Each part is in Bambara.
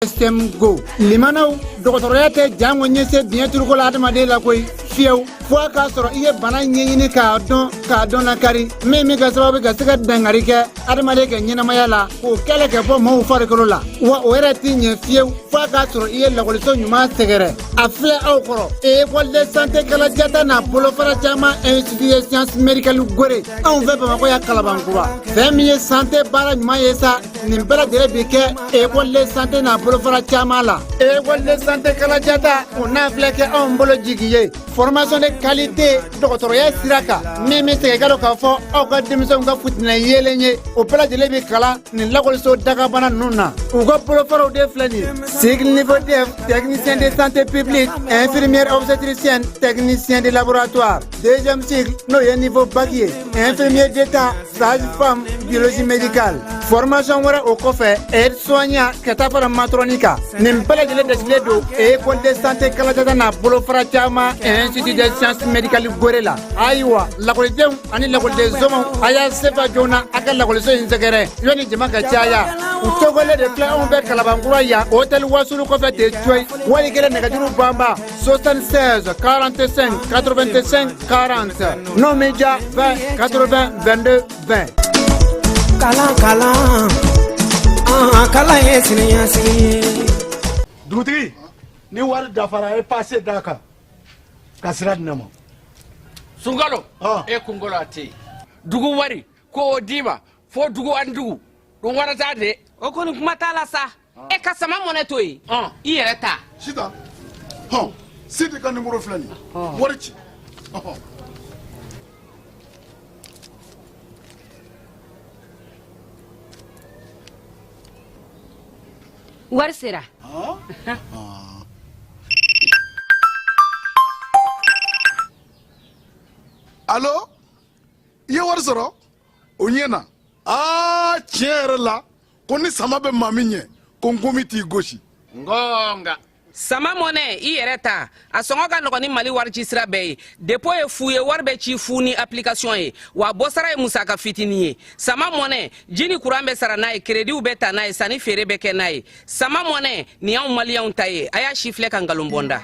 GSM Go limanaw dɔgɔtɔrɔya tɛ jango ɲɛse biɲɛ turuko la adamaden la koyi fiyewu fo a k'a sɔrɔ i ye bana ɲɛɲini k'a dɔn k'a dɔn lakari min bɛ kɛ sababu ka se ka dankari kɛ adamaden ka ɲɛnamaya la k'o kɛlɛ ka bɔ maaw farikolo la wa o yɛrɛ tɛ ɲɛ fiyewu fo a k'a sɔrɔ i ye lakɔliso ɲuman sɛgɛrɛ a filɛ aw kɔrɔ école de santé kalajata n'a bolofara caman institut de sciences médicales gore anw fɛ bamakɔ yan kalabankura fɛn min ye santé baara ɲuman ye sa nin bɛɛ lajɛlen bi kɛ école de santé n'a bolofara caman la école de santé kalajata o n'a filɛ kɛ anw bolo jigi ye formation de qualité dɔgɔtɔrɔya sira kan min bɛ segin ka dɔn k'a fɔ aw ka denmisɛnw ka futinɛ yeelen ye o bɛɛ lajɛlen bi kalan nin lakɔliso dagabana ninnu na u ka bolofaraw de filɛ nin ye cycle niveau DEF technicien de santé publique infirmière obstétricienne technicien de laboratoire deuxième cycle n'o ye niveau bac ye infirmier d'état sage-femme biologie médicale formation wɛrɛ o kɔfɛ aide soignant ka taa fara matrɔni kan nin bɛɛ lajɛlen dasigilen don école de santé kalajata n'a bolofara caman institut des sciences médicales gore la ayiwa lakɔlidenw ani lakɔliden somaw a y'a sefa joona a ka lakɔliso in sɛgɛrɛ yanni jama ka caya u tɔgɔlen de filɛ anw bɛ kalabankura yan hôtel wasulu kɔfɛ ten coyi wali kelen nɛgɛjuru banba 76 45 85 40 n'o m'i diya 20 80 22 20. Kalan kalan an kalan ye siniɲɛsigi ye. Dugutigi ni wari dafara a ye pase d'a kan ka sira di ne ma. Sunkalo e kunkolo a tɛ yen dugu wari ko o d'i ma fo dugu ani dugu ɗum warata de. O kɔni kuma t'a la sa e ka sama mɔnɛ to yen i yɛrɛ ta. Sitan hɔn Sidi ka nimoro filɛ nin ye wari ci. Wari sera. Alo i ye wari sɔrɔ o ɲɛna aa tiɲɛ yɛrɛ la ko ni sama bɛ maa min ɲɛ ko nkomi t'i gosi. Ngonga. Sama mɔnɛ i yɛrɛ ta a sɔngɔ ka nɔgɔn ni mali wari ci sira bɛɛ ye dépôt ye fu ye wari bɛ ci fu ni application ye wa bɔsara ye musaka fitinin ye sama mɔnɛ ji ni kuran bɛ sara n'a ye kerediw bɛ ta n'a ye sanni feere bɛ kɛ n'a ye sama mɔnɛ nin y'anw maliyɛnw ta ye a y'a si filɛ ka nkalon bɔ n da.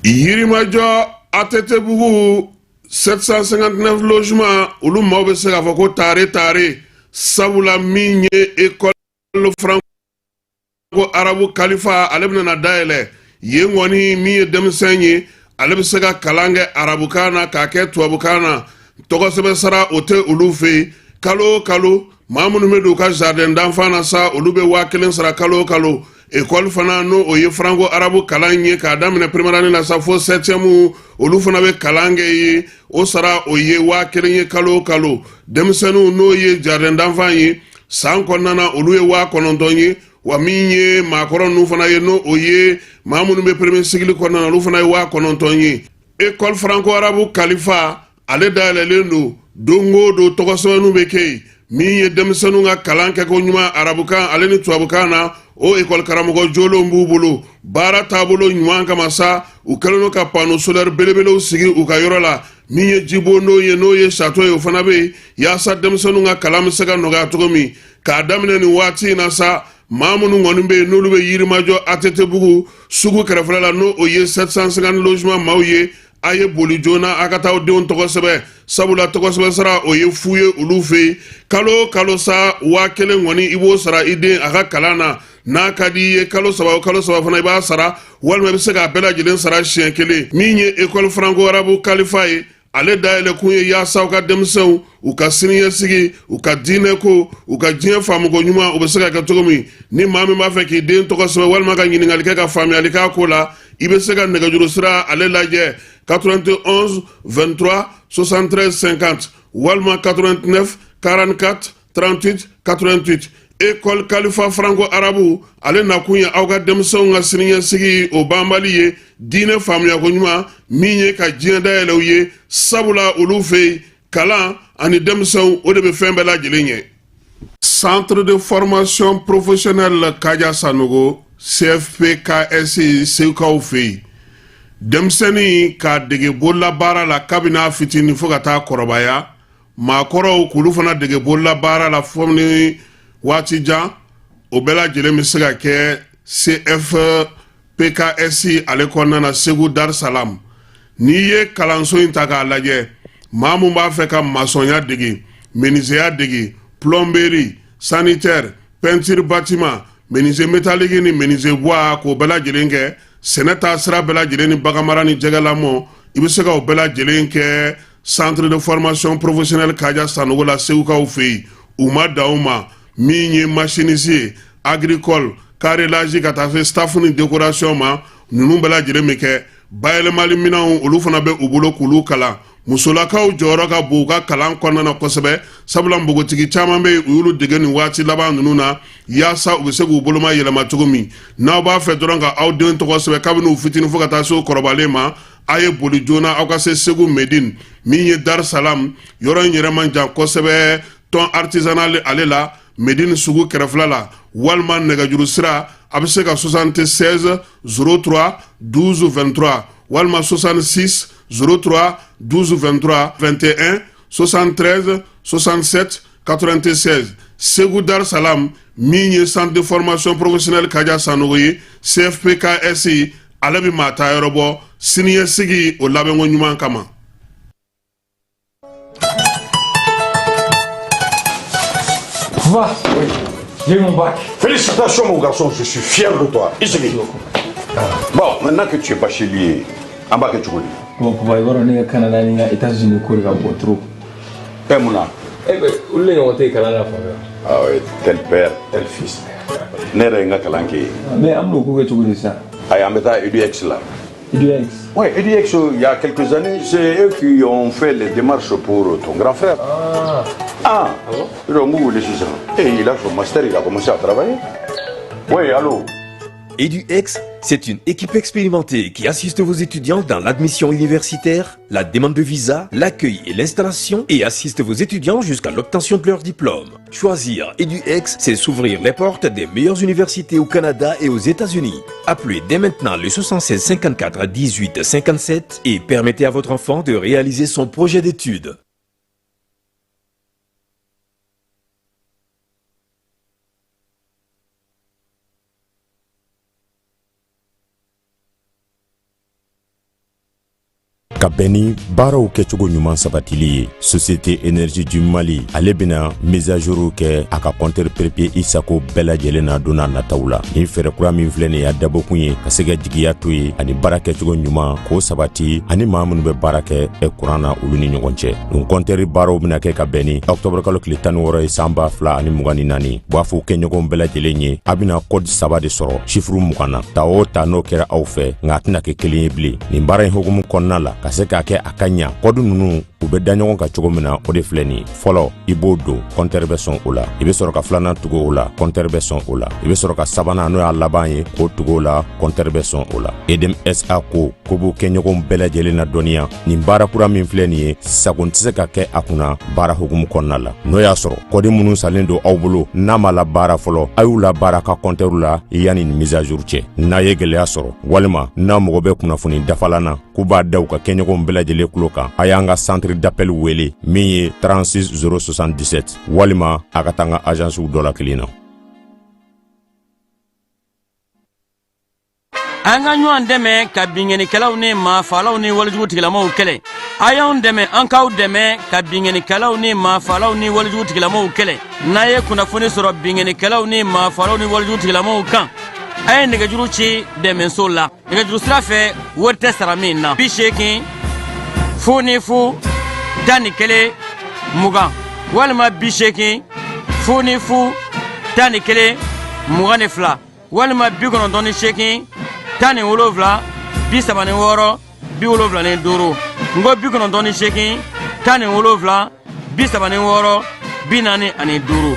Yirimajɔ ATT-bugu 759 logement olu maaw bɛ se k'a fɔ ko tare tare sabula min ye école franco arabu kalifa ale bɛna na dayɛlɛ yen kɔni min ye denmisɛn ye ale bɛ se ka kalan kɛ arabukan na k'a kɛ tubabukan na tɔgɔsɛbɛn sara o tɛ olu fɛ yen kalo o kalo maa minnu bɛ don u ka jardin d'enfant na sa olu bɛ 1000 sara kalo o kalo ekɔli fana n'o o ye franco arabu kalan ye k'a daminɛ première année la sa fo septième olu fana bɛ kalan kɛ yen o sara o ye 1000 ye kalo o kalo denmisɛnninw n'o ye jardin d'enfant ye san kɔnɔna na olu ye 9000 ye wa min ye maakɔrɔ ninnu fana ye n'o o ye maa minnu bɛ premier cycle kɔnɔna na olu fana ye 9000 ye ekɔli franco arabu kalifa ale dayɛlɛlen don don o don tɔgɔsɛbɛnninw bɛ kɛ yen min ye denmisɛnninw ka kalan kɛko ɲuman arabukan ale ni tubabukan na o ekɔli karamɔgɔ jolenw b'u bolo baara taabolo ɲuman kama sa u kɛlen don ka panneau solaire belebelew sigi u ka yɔrɔ la min ye jibondon ye n'o ye château ye o fana bɛ yen yaasa denmisɛnninw ka kalan bɛ se ka nɔgɔya cogo min k'a daminɛ nin waati in na sa maa minnu kɔni bɛ yen n'olu bɛ yirimajɔ ATT-bugu sugu kɛrɛfɛla la n'o o ye 750 logement maaw ye a ye boli joona a ka taa aw denw tɔgɔ sɛbɛn sabula tɔgɔ sɛbɛn sara o ye fu ye olu fɛ yen kalo o kalo sa 1000 kɔni i b'o sara i den a ka kalan na n'a ka di i ye kalo 3 o kalo 3 fana i b'a sara walima i bɛ se k'a bɛɛ lajɛlen sara siɲɛ kelen min ye ekɔli franco arabu kalifa ye ale dayɛlɛkun ye yaasa u ka denmisɛnw u ka siniɲɛsigi u ka diinɛko u ka diɲɛ faamuko ɲuman u bɛ se ka kɛ cogo min ni maa min b'a fɛ k'i den tɔgɔ sɛbɛn walima ka ɲininkali kɛ ka faamuyali k'a ko la i bɛ se ka nɛgɛjuru sira ale lajɛ 91 23 73 50 walima 89 44 38 88 ekɔli kalifa franco arabu ale nakun ye aw ka denmisɛnw ka siniɲɛsigi o banbali ye diinɛ faamuyako ɲuman min ye ka diɲɛ dayɛlɛ u ye sabula olu fɛ yen kalan ani denmisɛnw o de bɛ fɛn bɛɛ lajɛlen ɲɛ centre de formation professionnelle kaja sanogo cfpks segukaw fɛ yen denmisɛnnin k'a dege bololabaara la kabini a fitinin fo ka taa kɔrɔbaya maakɔrɔw k'olu fana dege bololabaara la fo ni waati jan o bɛɛ lajɛlen bɛ se ka kɛ CFPKS ale kɔnɔna na Segu Dar Salam. N'i ye kalanso in ta k'a lajɛ, maa mun b'a fɛ ka masɔnya dege, menuisier dege, plomberie, sanitaire, peinture bâtiment, menuisier métallique ni menuisier bois, k'o bɛɛ lajɛlen kɛ, sɛnɛ taa sira bɛɛ lajɛlen ni baganmara ni jɛgɛlamɔ, i bɛ se ka o bɛɛ lajɛlen kɛ centre de formation professionnelle Kaja Sanogo la Segukaw fɛ yen. U ma dan o ma, min ye machiniste ye, agricole, carrelage, ka taa se staff ni décoration ma, ninnu bɛɛ lajɛlen bɛ kɛ. Bayɛlɛmali minɛnw, olu fana bɛ u bolo k'olu kalan. Musolakaw jɔyɔrɔ ka bon u ka kalan kɔnɔna na kosɛbɛ, sabula npogotigi caman bɛ yen, u y'olu dege nin waati laban ninnu na yaasa u bɛ se k'u boloma yɛlɛma cogo min. N'aw b'a fɛ dɔrɔn ka aw den tɔgɔ sɛbɛn kabini u fitinin fo ka taa se u kɔrɔbalen ma, a ye boli joona aw ka se Segu Medine, min ye Dar Salam. Yɔrɔ in yɛrɛ man jan kosɛbɛ, thon artisanal ale la, Medine sugu kɛrɛfɛla la, walima nɛgɛjuru sira, a bɛ se ka 76 03 12 23 walima 66 03 12 23 21 73 67 96. Segu Dar Salam, min ye centre de formation professionnelle Kaja Sanogo ye, CFPKS, ale bɛ maa ta yɔrɔ bɔ siniɲɛsigi o labɛnko ɲuman kama. Va. Oui. J'ai eu mon bac. Félicitations, mon garçon, je suis fier de toi. Ici. Bon, maintenant que tu es bachelier, an b'a kɛ cogo di? Bon, papa, i b'a dɔn ne ka Canada ni n ka États-Unis ko de ka bon trop. Eh, mun na? Eh ben, olu de ɲɔgɔn tɛ yen kalan na fan bɛɛ. Ah oui, tel père, tel fils. Ne yɛrɛ ye n ka kalan kɛ yen. Mais an bɛn'o ko kɛ cogo di sisan? Ayi, an bɛ taa EDUX la. EDUX? Oui, EDUX, il y a quelques années, c'est eux qui ont fait les démarches pour ton grand frère. Ah. Ah, Ah bon? Donc, où est sisan? Et il a son master, il a commencé à travailler. Oui, allô? EduX, c'est une équipe expérimentée qui assiste vos étudiants dans l'admission universitaire, la demande de visa, l'accueil et l'installation et assiste vos étudiants jusqu'à l'obtention de leur diplôme. Choisir EduX, c'est s'ouvrir les portes des meilleures universités au Canada et aux États-Unis. Appelez dès maintenant le 76 54 18 57 et permettez à votre enfant de réaliser son projet d'études. Ka bɛn ni baaraw kɛcogo ɲuman sabatili ye, Société Énergie du Mali ale bɛna mise à jour kɛ a ka compteur prépayé i sago bɛɛ lajɛlen na don n'a nataw la. Nin fɛɛrɛ kura min filɛ nin ye, a dabɔkun ye ka se ka jigiya to ye ani baara kɛcogo ɲuman k'o sabati ani maa minnu bɛ baara kɛ kuran na, olu ni ɲɔgɔn cɛ. Nin compteur baaraw bɛna kɛ ka bɛn ni octobre kalo tile 16 ye, san 2024. B'a fɔ kɛɲɔgɔnw bɛɛ lajɛlen ye, a bɛna code saba de sɔrɔ chiffre 20 na. Ta o ta, n'o kɛra aw fɛ, nka a tɛna kɛ kelen ye bilen. Nin baara in hukumu kɔnɔna la, ka se k'a kɛ a ka ɲa, code ninnu u bɛ da ɲɔgɔn kan cogo min na, o de filɛ nin ye. Fɔlɔ, i b'o don, compteur bɛ sɔn o la. I bɛ sɔrɔ ka filanan tugu o la, compteur bɛ sɔn o la. I bɛ sɔrɔ ka sabanan, n'o y'a laban ye, k'o tugu o la, compteur bɛ sɔn o la. EDM SA ko ko b'u kɛɲɔgɔnw bɛɛ lajɛlen na dɔnniya, nin baara kura min filɛ nin ye, sagon tɛ se ka kɛ a kunna baara hukumu kɔnɔna la. N'o y'a sɔrɔ code minnu salen don aw bolo n'a ma la baara fɔlɔ, a y'u la baara ka compteur la yanni nin mise à jour cɛ. N'a ye gɛlɛya sɔrɔ walima n'a mago bɛ kunnafoni dafalan na, k'u b'a da u ka kɛɲɔgɔnw bɛɛ lajɛlen tulo kan, a y'an ka centre d'appel wele min ye 36 077, walima a ka taa an ka agencew dɔ la kelen na. An ka ɲɔgɔn dɛmɛ ka binkannikɛlaw ni maafalaw ni walejugu tigilamaw kɛlɛ. A y'anw dɛmɛ, an k'aw dɛmɛ ka binkannikɛlaw ni maafalaw ni walejugu tigilamaw kɛlɛ. N'a ye kunnafoni sɔrɔ binkannikɛlaw ni maafalaw ni walejugu tigilamaw kan, a ye nɛgɛjuru ci dɛmɛso la nɛgɛjuru sira fɛ, wari tɛ sara min na: 80 00 11 20, walima 80 00 11 22, walima 98 17 36 75. N ko 98 17 36 45.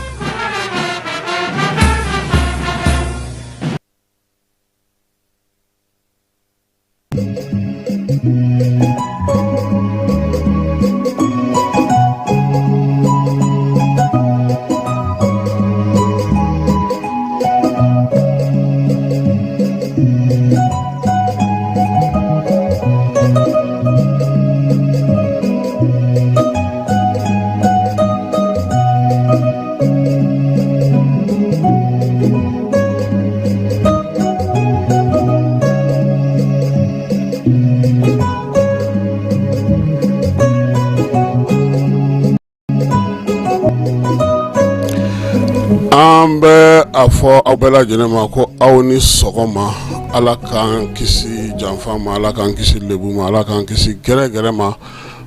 An bɛ a fɔ aw bɛɛ lajɛlen ma ko aw ni sɔgɔma. Ala k'an kisi janfa ma, Ala k'an kisi lebu ma, Ala k'an kisi gɛrɛgɛrɛ ma,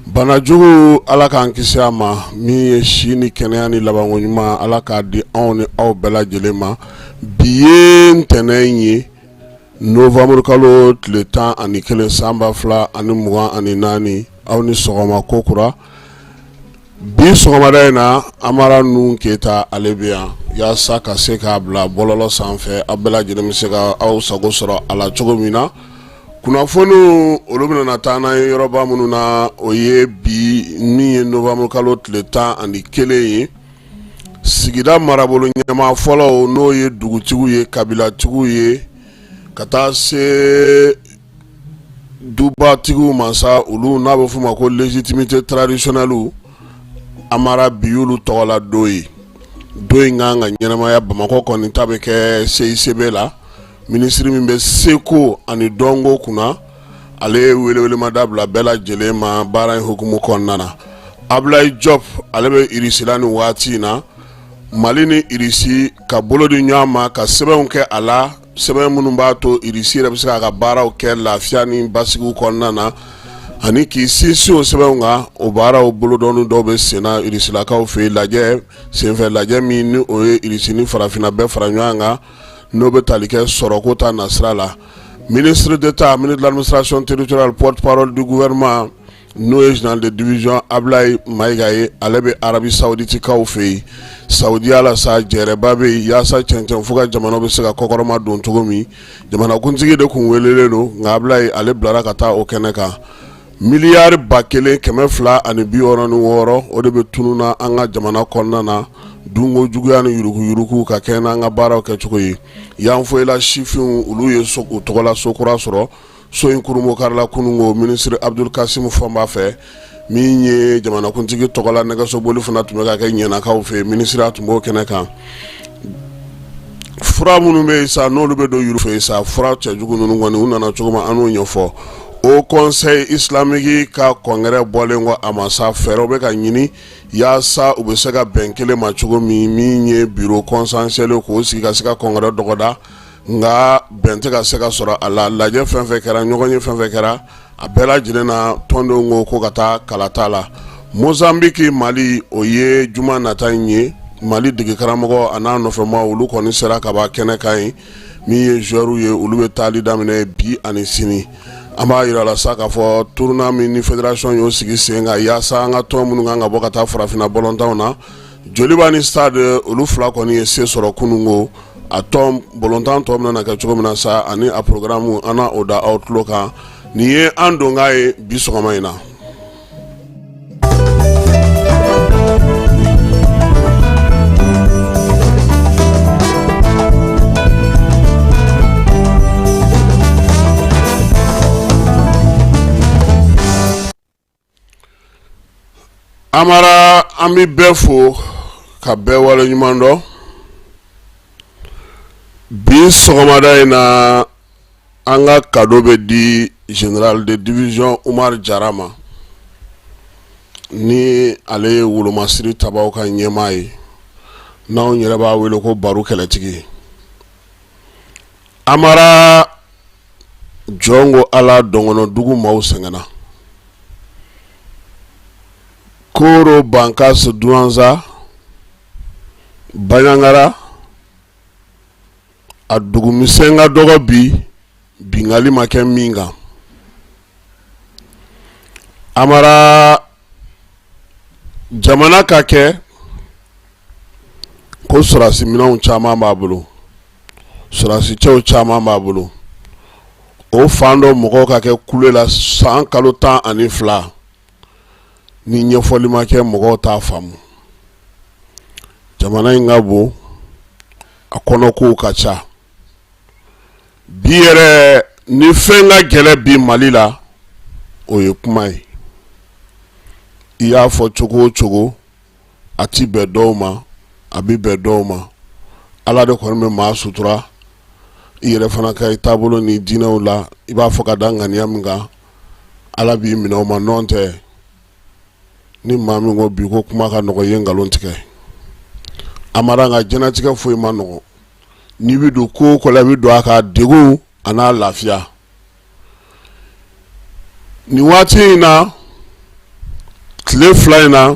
banajugu Ala k'an kisi a ma. Min ye si ni kɛnɛya ni labanko ɲuman, Ala k'a di anw ni aw bɛɛ lajɛlen ma. Bi ye ntɛnɛn ye, novembre kalo tile 11 san 2024. Aw ni sɔgɔma kokura. Bi sɔgɔmada in na, Amara Nuhu Keyita, ale bɛ yan yaasa ka se k'a bila bɔlɔlɔ sanfɛ, aw bɛɛ lajɛlen bɛ se ka aw sago sɔrɔ a la cogo min na. Kunnafoniw olu bɛna taa n'an ye yɔrɔba minnu na, o ye bi min ye novembre kalo tile 11 ye, sigida marabolo ɲɛmaa fɔlɔw, n'o ye dugutigiw ye, kabilatigiw ye, ka taa se dubatigiw ma sa, olu n'a bɛ f'u ma ko légitimité traditionnelle. Amara, bi y'olu tɔgɔla don ye. Don in kan ka ɲɛnamaya Bamakɔ kɔni ta bɛ kɛ CICB la. Minisiri min bɛ seko ani dɔnko kunna, ale ye welewelemada bila bɛɛ lajɛlen ma baara in hukumu kɔnɔna na. Abulayi Jɔp, ale bɛ Irisi la nin waati in na. Mali ni Irisi ka bolo di ɲɔgɔn ma ka sɛbɛnw kɛ a la, sɛbɛn minnu b'a to Irisi yɛrɛ bɛ se k'a ka baaraw kɛ lafiya ni basigiw kɔnɔna na, ani k'i sinsin o sɛbɛnw kan. O baaraw bolodɔnni dɔw bɛ senna Irisilakaw fɛ yen lajɛ senfɛ, lajɛ min ni o ye Irisi ni farafinna bɛɛ fara ɲɔgɔn kan, n'o bɛ tali kɛ sɔrɔko ta nasira la. Ministre d'État, ministre de l'administration territoriale, porte-parole du gouvernement, n'o ye général de division Ablaye Mayiga ye, ale bɛ Arabie Saoudite kaw fɛ yen. Saudiya la sa, jɛrɛba bɛ yen yaasa cɛncɛn fo ka jamana bɛ se ka kɔkɔrɔma don cogo min. Jamanakuntigi de tun welelen don, nka Ablaye ale bilara ka taa o kɛnɛ kan. Miliyari 1266, o de bɛ tununna an ka jamana kɔnɔna na, dunko juguya ni yuruguyurugu ka kɛ n'an ka baaraw kɛcogo ye. Yanfoyila sifinw, olu ye u tɔgɔla so kura sɔrɔ. So in kurunbonkarila kununko minisiri Abdul Kasim Fɔnba fɛ. Min ye jamanakuntigi tɔgɔla nɛgɛsoboli fana tun bɛ ka kɛ Ɲɛnakaw fɛ, minisiri tun b'o kɛnɛ kan. Fura minnu bɛ yen sa, n'olu bɛ don yuru fɛ sa, fura cɛjugu ninnu kɔni, u nana cogo min, an n'o ɲɛfɔ. Haut Conseil islamique ka congrès bɔlen kɔ a ma sa, fɛɛrɛw bɛ ka ɲini yaasa u bɛ se ka bɛn kelen ma cogo min. Min ye bureau consensuel k'o sigi ka se ka congrès dɔgɔda, nka bɛn tɛ ka se ka sɔrɔ a la. Lajɛ fɛn fɛn kɛra, ɲɔgɔn ye fɛn fɛn kɛra, a bɛɛ lajɛlen na, tɔndenw ko ko ka taa kalata la. Mozambique Mali, o ye juma nata in ye. Mali degekaramɔgɔ a n'a nɔfɛmaa, olu kɔni sera ka ban kɛnɛ kan yen. Min ye joueurs ye, olu bɛ taali daminɛ bi ani sini. An b'a jira la sa k'a fɔ tournoi min ni fédération y'o sigi sen kan yaasa an ka tɔn minnu kan ka bɔ ka taa farafinna bɔlɔntanw na, Joliba ni Stade, olu fila kɔni ye se sɔrɔ kununko. A tɔn bɔlɔntan tɔ bɛna kɛ cogo min na sa, ani a programme, an na o da aw tulo kan. Nin ye an donkan ye bi sɔgɔma in na. Amara, an bɛ bɛɛ fo ka bɛɛ waleɲuman dɔn bi sɔgɔmada in na. An ka cadeau bɛ di général de division Umar Jara ma, ni ale ye wolomasiri tabaw ka ɲɛmaa ye, n'anw yɛrɛ b'a wele ko baro kɛlɛtigi. Amara, jɔn ko Ala, dɔngɔnɔdugu maaw sɛgɛnna. Koro, Bankas, Duwanza, Baɲangara, a dugumisɛn ka dɔgɔ bi binkanni ma kɛ min kan. Amara, jamana ka kɛ ko sɔrɔdasi minɛnw caman b'a bolo, sɔrɔdasi cɛw caman b'a bolo, o fan dɔ mɔgɔw ka kɛ kule la san kalo 12, ni ɲɛfɔli ma kɛ, mɔgɔw t'a faamu. Jamana in ka bon, a kɔnɔkow ka ca. Bi yɛrɛ, ni fɛn ka gɛlɛn bi Mali la, o ye kuma ye. I y'a fɔ cogo o cogo, a ti bɛn dɔw ma, a bɛ bɛn dɔw ma. Ala de kɔni bɛ maa sutura. I yɛrɛ fana ka i taabolo ni diinɛw la, i b'a fɔ ka da ŋaniya min kan, Ala b'i minɛ o ma. Nɔn tɛ, ni maa min ko bi ko kuma ka nɔgɔ, i ye nkalon tigɛ. Amara nka diɲɛnatigɛ foyi man nɔgɔn n'i bɛ don ko o ko la i bɛ don a ka degun a n'a lafiya nin waati in na tile 2 in na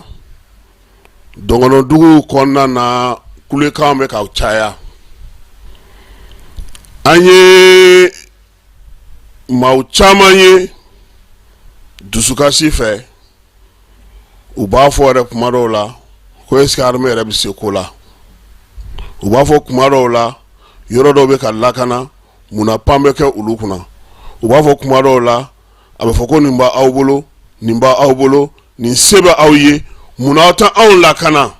dɔngɔnɔdugu kɔnɔna na kulekan bɛ ka caya an ye maa caman ye dusukasi fɛ u b'a fɔ yɛrɛ kuma dɔw la ko est-ce que armée yɛrɛ bɛ se ko la u b'a fɔ kuma dɔw la yɔrɔ dɔw bɛ ka lakana munna pan bɛ kɛ olu kunna u b'a fɔ kuma dɔw la a bɛ fɔ ko nin b'aw bolo nin b'aw bolo nin se bɛ aw ye munna aw tɛ anw lakana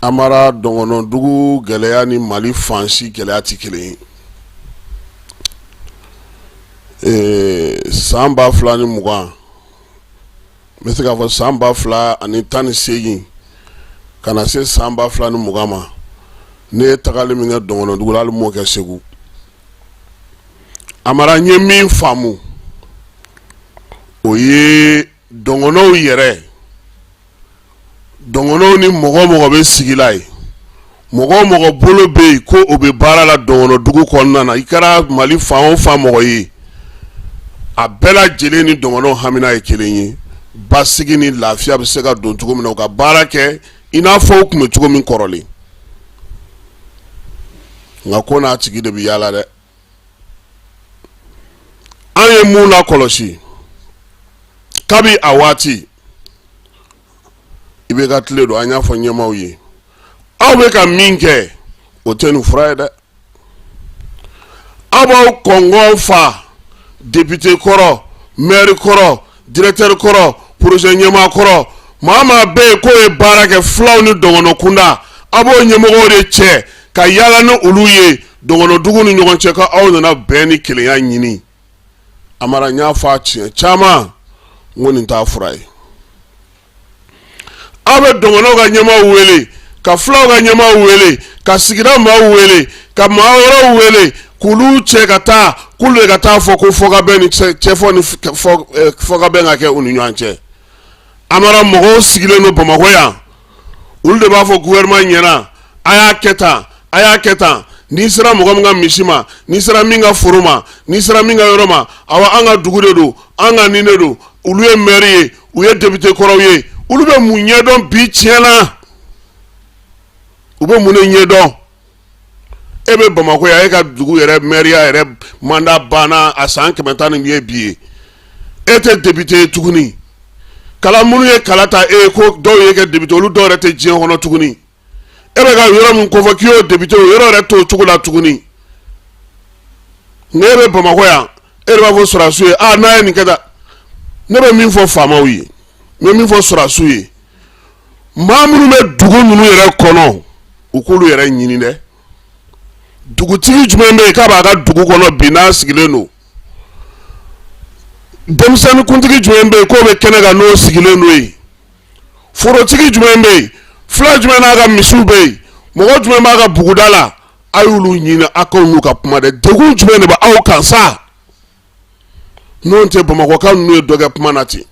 Amara dɔngɔnɔdugu gɛlɛya ni Mali fan si gɛlɛya tɛ kelen ye san 2020 n bɛ se k'a fɔ san 2018 ka na se san 2020 ma ne ye tagali min kɛ dɔngɔnɔdugu la hali n m'o kɛ Segu Amara n ye min faamu o ye dɔngɔnɔw yɛrɛ dɔngɔnɔw ni mɔgɔ o mɔgɔ bɛ sigi la yen mɔgɔ o mɔgɔ bolo bɛ yen ko o bɛ baara la dɔngɔnɔdugu kɔnɔna na i kɛra Mali fan o fan mɔgɔ ye a bɛɛ lajɛlen ni dɔngɔnɔw hamina ye kelen ye basigi ni lafiya bɛ se ka don cogo min na u ka baara kɛ i n'a fɔ u tun bɛ cogo min kɔrɔlen nka ko n'a tigi de bɛ yaala dɛ an ye mun lakɔlɔsi kabi a waati IBK tile don an y'a fɔ ɲɛmaaw ye aw bɛ ka min kɛ o tɛ nin fura ye dɛ aw b'aw kɔngɔ fa député kɔrɔ maire kɔrɔ directeur kɔrɔ projet ɲɛmaa kɔrɔ maa maa bɛ yen k'o ye baara kɛ fulaw ni dɔngɔnɔ kunda aw b'o ɲɛmɔgɔw de cɛ ka yaala ni olu ye dɔngɔnɔdugu ni ɲɔgɔn cɛ ko aw nana bɛn ni kelenya ɲini Amara n y'a fɔ a siɲɛ caman n ko nin t'a fura ye aw bɛ dɔngɔnɔw ka ɲɛmaaw wele ka fulaw ka ɲɛmaaw wele ka sigida maaw wele ka maa wɛrɛw wele k'olu cɛ ka taa k'olu de ka taa fɔ ko fɔkabɛn ni cɛfɔ ni fɔkabɛn ka kɛ u ni ɲɔgɔn cɛ Amara mɔgɔw sigilen don Bamakɔ yan olu de b'a fɔ gouvernement ɲɛna a y'a kɛ tan a y'a kɛ tan n'i sera mɔgɔ min ka misi ma n'i sera min ka foro ma n'i sera min ka yɔrɔ ma awa an ka dugu de don an ka nin de don olu ye maire ye u ye député kɔrɔw ye olu bɛ mun ɲɛdɔn bi tiɲɛ na u bɛ mun de ɲɛdɔn e bɛ Bamakɔ yan e ka dugu yɛrɛ maire yɛrɛ mandat banna a san 110 ni ye bi ye e tɛ député ye tuguni kala minnu ye kala ta e ye ko dɔw ye kɛ député olu dɔw yɛrɛ tɛ diɲɛ kɔnɔ tuguni e bɛ ka yɔrɔ min kofɔ k'i y'o député o yɔrɔ yɛrɛ t'o cogo la tuguni nka e bɛ Bamakɔ yan e de b'a fɔ sɔrɔdasiw ye aa n'a ye nin kɛ tan ne bɛ min fɔ faamaw ye n bɛ min fɔ sɔrɔdasiw ye maa minnu bɛ dugu ninnu yɛrɛ kɔnɔ u k'olu yɛrɛ ɲini dɛ dugutigi jumɛn bɛ yen k'a b'a ka dugu kɔnɔ bi n'a sigilen don denmisɛnnin kuntigi jumɛn bɛ yen k'o bɛ kɛnɛ kan n'o sigilen don yen forotigi jumɛn bɛ yen fula jumɛn n'a ka misiw bɛ yen mɔgɔ jumɛn b'a ka buguda la a y'olu ɲini a k'aw n'u ka kuma dɛ degun jumɛn de bɛ aw kan sa n'o tɛ bamakɔka ninnu ye dɔ kɛ kuma na ten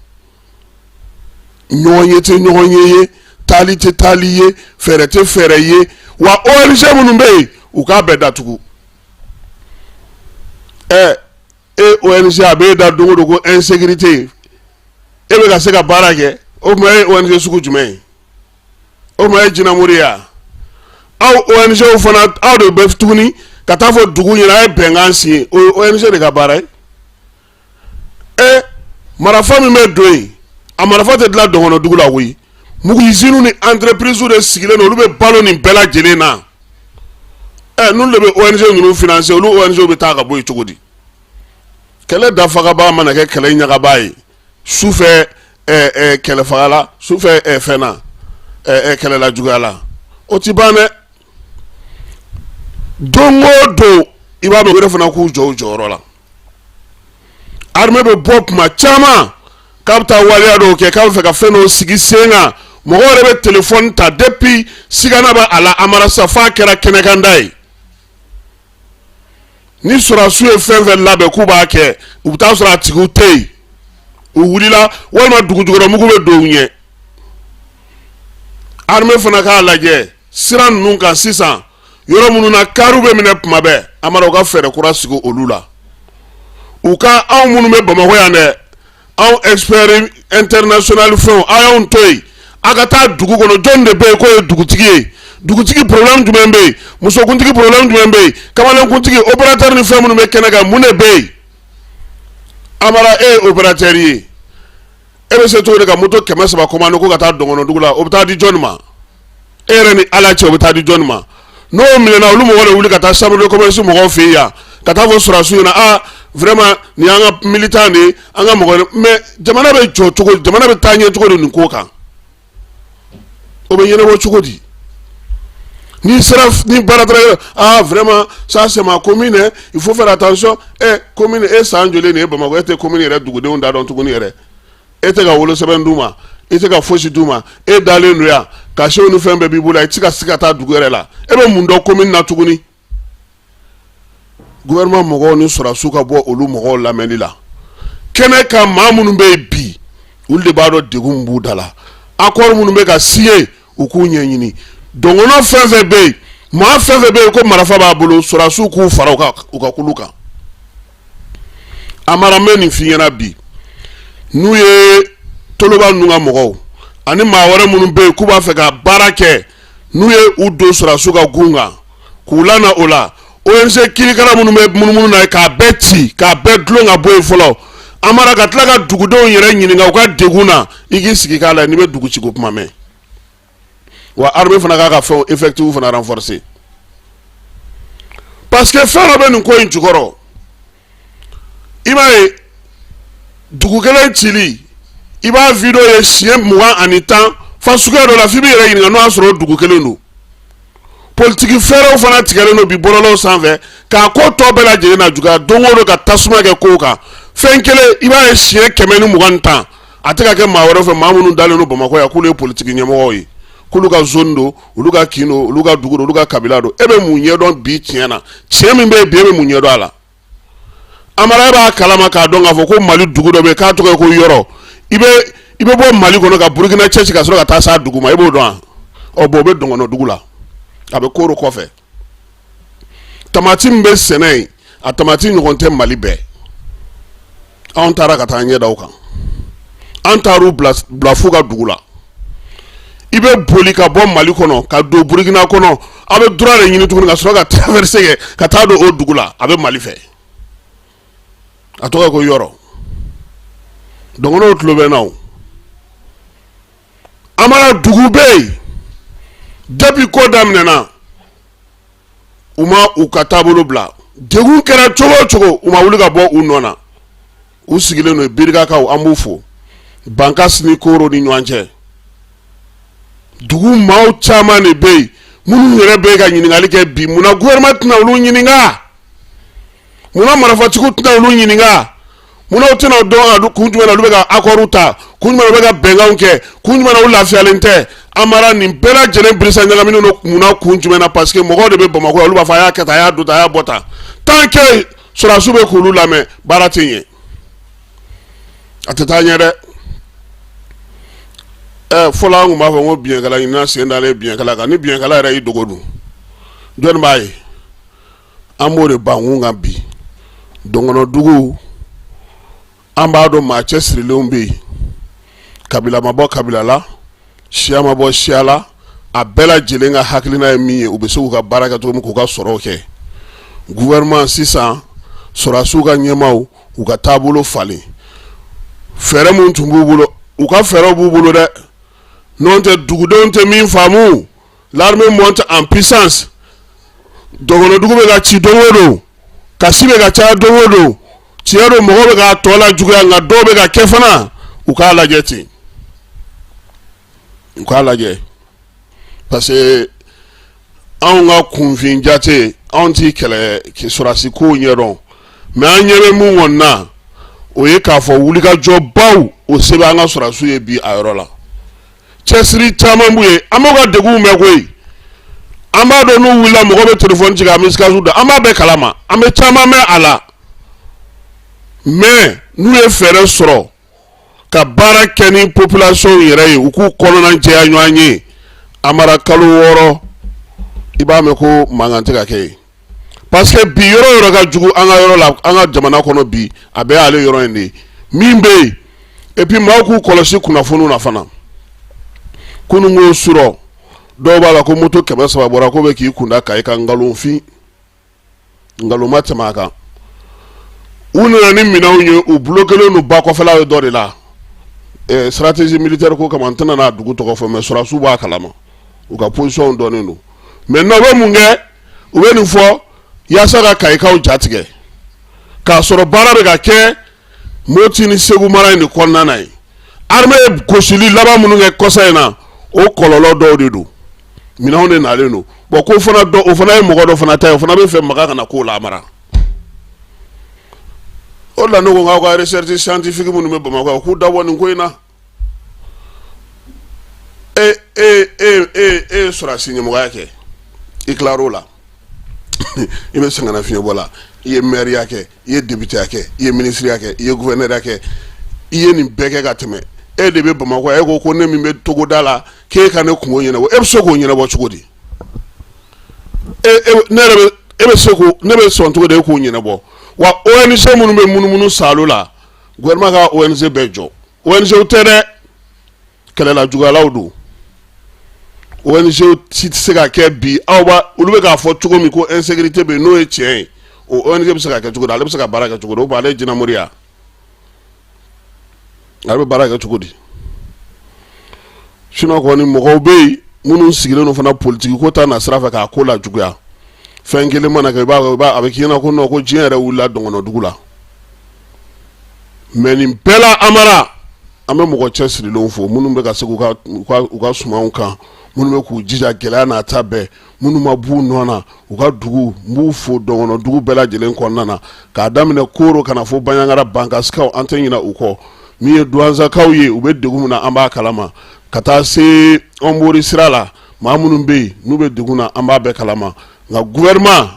ɲɔgɔn ye tɛ ɲɔgɔn ye ye taali tɛ taali ye fɛɛrɛ tɛ fɛɛrɛ ye wa ONG minnu bɛ yen u k'a bɛɛ datugu ɛ e ONG a b'e da don o don ko insécurité e bɛ ka se ka baara kɛ o tuma e ye ONG sugu jumɛn ye o tuma e ye jinɛmori ye wa aw ONG fana aw de bɛ tuguni ka taa fɔ dugu ɲɛna a ye bɛnkan signé o ye ONG de ka baara ye e marafa min bɛ don yen a marafa tɛ dilan dɔgɔnɔdugu la koyi mugu usine ni entreprise de sigilen don olu bɛ balo nin bɛɛ lajɛlen na ɛ n'olu de bɛ ONG ninnu financer olu ONG bɛ taa ka bɔ yen cogo di kɛlɛ dafagabaa mana kɛ kɛlɛ ɲagabaa ye sufɛ kɛlɛfagala sufɛ fɛn na kɛlɛla juguya la o ti ban dɛ don o don i b'a dɔn o yɛrɛ fana k'u jɔ u jɔyɔrɔ la armée bɛ bɔ tuma caman k'a bɛ taa waleya dɔw kɛ k'a bɛ fɛ ka fɛn dɔw sigi sen kan mɔgɔw yɛrɛ bɛ telefɔni ta depuis sigana bɛ a la Amara sa f'a kɛra kɛnɛkanda ye ni sɔrɔdasiw ye fɛn fɛn labɛn k'u b'a kɛ u bɛ taa sɔrɔ a tigiw tɛ yen u wulila walima dugujukɔrɔ mugu bɛ don u ɲɛ. Armée fana k'a lajɛ sira ninnu kan sisan, yɔrɔ minnu na kariw bɛ minɛ tuma bɛɛ, Amara, u ka fɛɛrɛ kura sigi olu la. U ka anw minnu bɛ Bamakɔ yan dɛ, anw expert international fɛnw, a y'anw to yen, a ka taa dugu kɔnɔ. Jɔn de bɛ yen k'o ye dugutigi ye? Dugutigi problème jumɛn bɛ yen? Musokuntigi problème jumɛn bɛ yen? Kamalenkuntigi, opérateur ni fɛn minnu bɛ kɛnɛ kan, mun de bɛ yen? Amara, e ye opérateur ye, e bɛ se cogo di ka moto 300 commandé ko ka taa Dɔngɔnɔdugu la? O bɛ taa di jɔnni ma? E yɛrɛ ni Ala cɛ, o bɛ taa di jɔnni ma? N'o minɛna, olu mɔgɔ de wuli ka taa chambre de commerce mɔgɔw fɛ yen yan, ka taa fɔ sɔrɔdasiw ɲɛna: aa, vraiment, nin y'an ka militant de ye, an ka mɔgɔ. Mais jamana bɛ jɔ cogo di? Jamana bɛ taa ɲɛ cogo di nin ko kan? O bɛ ɲɛnabɔ cogo di? N'i sera ni baara taara, ah, vraiment, ça c'est ma commune, hein, il faut faire attention. Eh, commune, e san joli nin ye Bamakɔ? E tɛ commune yɛrɛ dugudenw da dɔn tuguni yɛrɛ. E tɛ ka wolosɛbɛn d'u ma, e tɛ ka fosi d'u ma, e dalen don yan, cachetw ni fɛn bɛɛ b'i bolo, i tɛ se ka se ka taa dugu yɛrɛ la. E bɛ mun dɔn commune na tuguni? Gouvernement mɔgɔw ni sɔrɔdasiw ka bɔ olu mɔgɔw lamɛnni la kɛnɛ kan. Maa minnu bɛ yen bi, olu de b'a dɔn degun min b'u da la. Accord minnu bɛ ka signer, u k'u ɲɛɲini. Dɔngɔnɔ fɛn fɛn bɛ yen, maa fɛn fɛn bɛ yen ko marifa b'a bolo, sɔrɔdasiw k'u fara u ka kulu kan. Amara, n bɛ nin f'i ɲɛna bi, n'u ye toloba ninnu ka mɔgɔw ani maa wɛrɛ minnu bɛ yen k'u b'a fɛ ka baara kɛ, n'u ye u don sɔrɔdasiw ka gun kan k'u lana o la, ONG kirikara minnu bɛ munumunu na ye, k'a bɛɛ ci, k'a bɛɛ dulon ka bɔ yen fɔlɔ. Amara, ka tila ka dugudenw yɛrɛ ɲininka u ka degun na, i k'i sigi k'a la, n'i bɛ dugu ciko kuma mɛn. Wa armée fana k'a ka fɛnw effectif fana renforcer, parce que fɛn dɔ bɛ nin ko in jukɔrɔ. I b'a ye, dugu kelen cili, i b'a video ye siɲɛ 20 ani 10 fa suguya dɔ la, f'i b'i yɛrɛ ɲininka n'o y'a sɔrɔ o dugu kelen don. Politiki fɛɛrɛw fana tigɛlen don bi bɔlɔlɔw sanfɛ k'a ko tɔ bɛɛ lajɛlen na juguya. Don o don ka tasuma kɛ kow kan, fɛn kelen, i b'a ye siɲɛ 120 tan, a tɛ ka kɛ maa wɛrɛ fɛ, maa minnu dalen don Bamakɔ yan k'olu ye politiki ɲɛmɔgɔw ye, k'olu ka zone don, olu ka kin don, olu ka dugu don, olu ka kabila don. E bɛ mun ɲɛdɔn bi tiɲɛ na? Tiɲɛ min bɛ yen bi, e bɛ mun ɲɛdɔn a la? Amara, e b'a kalama k'a dɔn k'a fɔ ko Mali dugu dɔ bɛ yen k'a tɔgɔ ye ko Yɔrɔ. I bɛ bɔ Mali kɔnɔ ka Burukina cɛci ka sɔrɔ ka taa s'a dugu ma, i b'o dɔn wa? Ɔ bon, o bɛ Dɔngɔnɔ dugu la, a bɛ Koro kɔfɛ. Tamati min bɛ sɛnɛ yen, a tamati ɲɔgɔn tɛ Mali bɛɛ. Anw taara ka taa ɲɛ da o kan, an taar'u bila f'u ka dugu la. I bɛ boli ka bɔ Mali kɔnɔ ka don Burukina kɔnɔ, aw bɛ droit de ɲini tuguni ka sɔrɔ ka traverser kɛ ka taa don o dugu la. A bɛ Mali fɛ, a tɔgɔ ye ko Yɔrɔ. Dɔngɔnɔw tulo bɛ n na. O Amara, dugu bɛ yen, depuis ko daminɛna, u ma u ka taabolo bila. Degun kɛra cogo o cogo, u ma wuli ka bɔ u nɔ na, u sigilen don. Birikakaw, an b'u fo. Bankasi ni Koro ni ɲɔgɔn cɛ, dugu maaw caman de bɛ yen minnu yɛrɛ bɛ ka ɲininkali kɛ bi: munna gouvernement tɛna olu ɲininka? Munna marifatigiw tɛna olu ɲininka? Munna u tɛna dɔn kun jumɛn na olu bɛ ka accord ta, kun jumɛn na u bɛ ka bɛnkanw kɛ, kun jumɛn na u lafiyalen tɛ? Amara, nin bɛɛ lajɛlen birisa ɲagaminen don. Munna, kun jumɛn na? Parce que mɔgɔw de bɛ Bamakɔ yan, olu b'a fɔ a y'a kɛ tan, a y'a don tan, a y'a bɔ tan. Tant que sɔrɔdasiw bɛ k'olu lamɛn, baara tɛ ɲɛ, a tɛ taa ɲɛ dɛ. Ɛ, fɔlɔ an tun b'a fɔ ko biɲɛkala ɲinina sen dalen biɲɛkala kan, ni biɲɛkala yɛrɛ y'i dogo dun, jɔnni b'a ye? An b'o de bankun kan bi. Dɔngɔnɔdugu, an b'a dɔn maa cɛsirilenw bɛ yen, kabila ma bɔ kabila la, siya ma bɔ siya la, a bɛɛ lajɛlen ka hakilina ye min ye, u bɛ se k'u ka baara kɛ cogo min, k'u ka sɔrɔw kɛ. Gouvernement sisan, sɔrɔdasiw ka ɲɛmaaw, u ka taabolo falen. Fɛɛrɛ minnu tun b'u bolo, u ka fɛɛrɛw b'u bolo dɛ. N'o tɛ, dugudenw tɛ min faamu, l'armée monte en puissance. Dɔgɔnɔdugu bɛ ka ci don o don, kasi bɛ ka caya don o don. Tiɲɛ don, mɔgɔw bɛ k'a tɔ la juguya, nka dɔw bɛ ka kɛ fana. U k'a lajɛ ten, u k'a lajɛ, parce que anw ka kunfin jate, anw ti kɛlɛ sɔrɔdasi kow ɲɛdɔn, mais an ɲɛ bɛ mun kɔni na, o ye k'a fɔ wulikajɔbaw o se bɛ an ka sɔrɔdasiw ye bi a yɔrɔ la. Cɛsiri caman b'u ye. An b'u ka degunw mɛn koyi, an b'a dɔn n'u wulila, mɔgɔ bɛ telefɔni ci ka embuscade da, an b'a bɛɛ kalama, an bɛ caman mɛn a la. Mais n'u ye fɛɛrɛ sɔrɔ ka baara kɛ ni population yɛrɛ ye, u k'u kɔnɔna jɛya ɲɔgɔn ye. Amara kalo 6 i b'a mɛn ko mankan tɛ ka kɛ yen parce que bi yɔrɔ yɔrɔ ka jugu an ka yɔrɔ la an ka jamana kɔnɔ bi a bɛɛ y'ale yɔrɔ in de ye min bɛ yen et puis maaw k'u kɔlɔsi kunnafoniw na fana kunun ko surɔ dɔw b'a la ko moto 300 bɔra k'o bɛ k'i kunda Kayi kan nkalonfin nkalon ma tɛmɛ a kan u nana ni minɛnw ye u bloquélen don ba kɔfɛla ye dɔ de la stratégie militaire ko kama n tɛna n'a dugu tɔgɔ fɔ mais sɔrɔdasiw b'a kalama u ka position dɔnnen don maintenant u bɛ mun kɛ u bɛ nin fɔ yaasa ka kayikaw jatigɛ k'a sɔrɔ baara bɛ ka kɛ Moti ni Segu mara in de kɔnɔna na yen armée ye gosili laban minnu kɛ kɔsa in na o kɔlɔlɔ dɔw de don minɛnw de nalen don bon ko fana dɔ o fana ye mɔgɔ dɔ fana ta ye o fana bɛ fɛ maga kana k'o la mara o de la ne ko k'aw ka recherche scientifique minnu bɛ Bamakɔ yan k'u dabɔ nin ko in na e e e e e ye sɔrɔdasi ɲɛmɔgɔya kɛ i tilar'o la i bɛ sɛgɛnnafiɲɛbɔ la i ye mɛriya kɛ i ye députéya kɛ i ye minisiriya kɛ i ye gouverneur kɛ i ye nin bɛɛ kɛ ka tɛmɛ e de bɛ Bamakɔ e ko ko ne min bɛ togoda la k'e ka ne kunko ɲɛnabɔ e bɛ se k'o ɲɛnabɔ cogo di e e ne yɛrɛ bɛ e bɛ se k'o ne bɛ sɔn cogo di e k'o ɲɛnabɔ wa ONG minnu bɛ munumunu saalo la gouvernement ka ONG bɛɛ jɔ ONG tɛ dɛ kɛlɛla juguyalaw don ONG si tɛ se ka kɛ bi aw b'a olu bɛ k'a fɔ cogo min ko insécurité bɛ yen n'o ye tiɲɛ ye o ONG bɛ se ka kɛ cogo di ale bɛ se ka baara kɛ cogo di o ale ye jinɛmori ya ale bɛ baara kɛ cogo di sinon kɔni mɔgɔw bɛ yen minnu sigilen don fana politiki ko ta na sira fɛ k'a ko lajuguya fɛn kelen mana kɛ i b'a a bɛ k'i ɲɛna ko non ko diɲɛ yɛrɛ wulila dɔngɔnɔdugu la mais nin bɛɛ la Amara an bɛ mɔgɔ cɛsirilenw fo minnu bɛ ka se u ka sumanw kan minnu bɛ k'u jija gɛlɛya n'a ta bɛɛ minnu ma b'u nɔ na u ka dugu n b'u fo dɔngɔnɔ dugu bɛɛ lajɛlen kɔnɔna na k'a daminɛ Koro ka na fo Banjagara Bankasikaw an tɛ ɲinɛ u kɔ min ye Duwanzakaw ye u bɛ degun min na an b'a kalama ka taa se Ɔnbori sira la maa minnu bɛ yen n'u bɛ degun na an b'a bɛɛ kalama nka gouvernement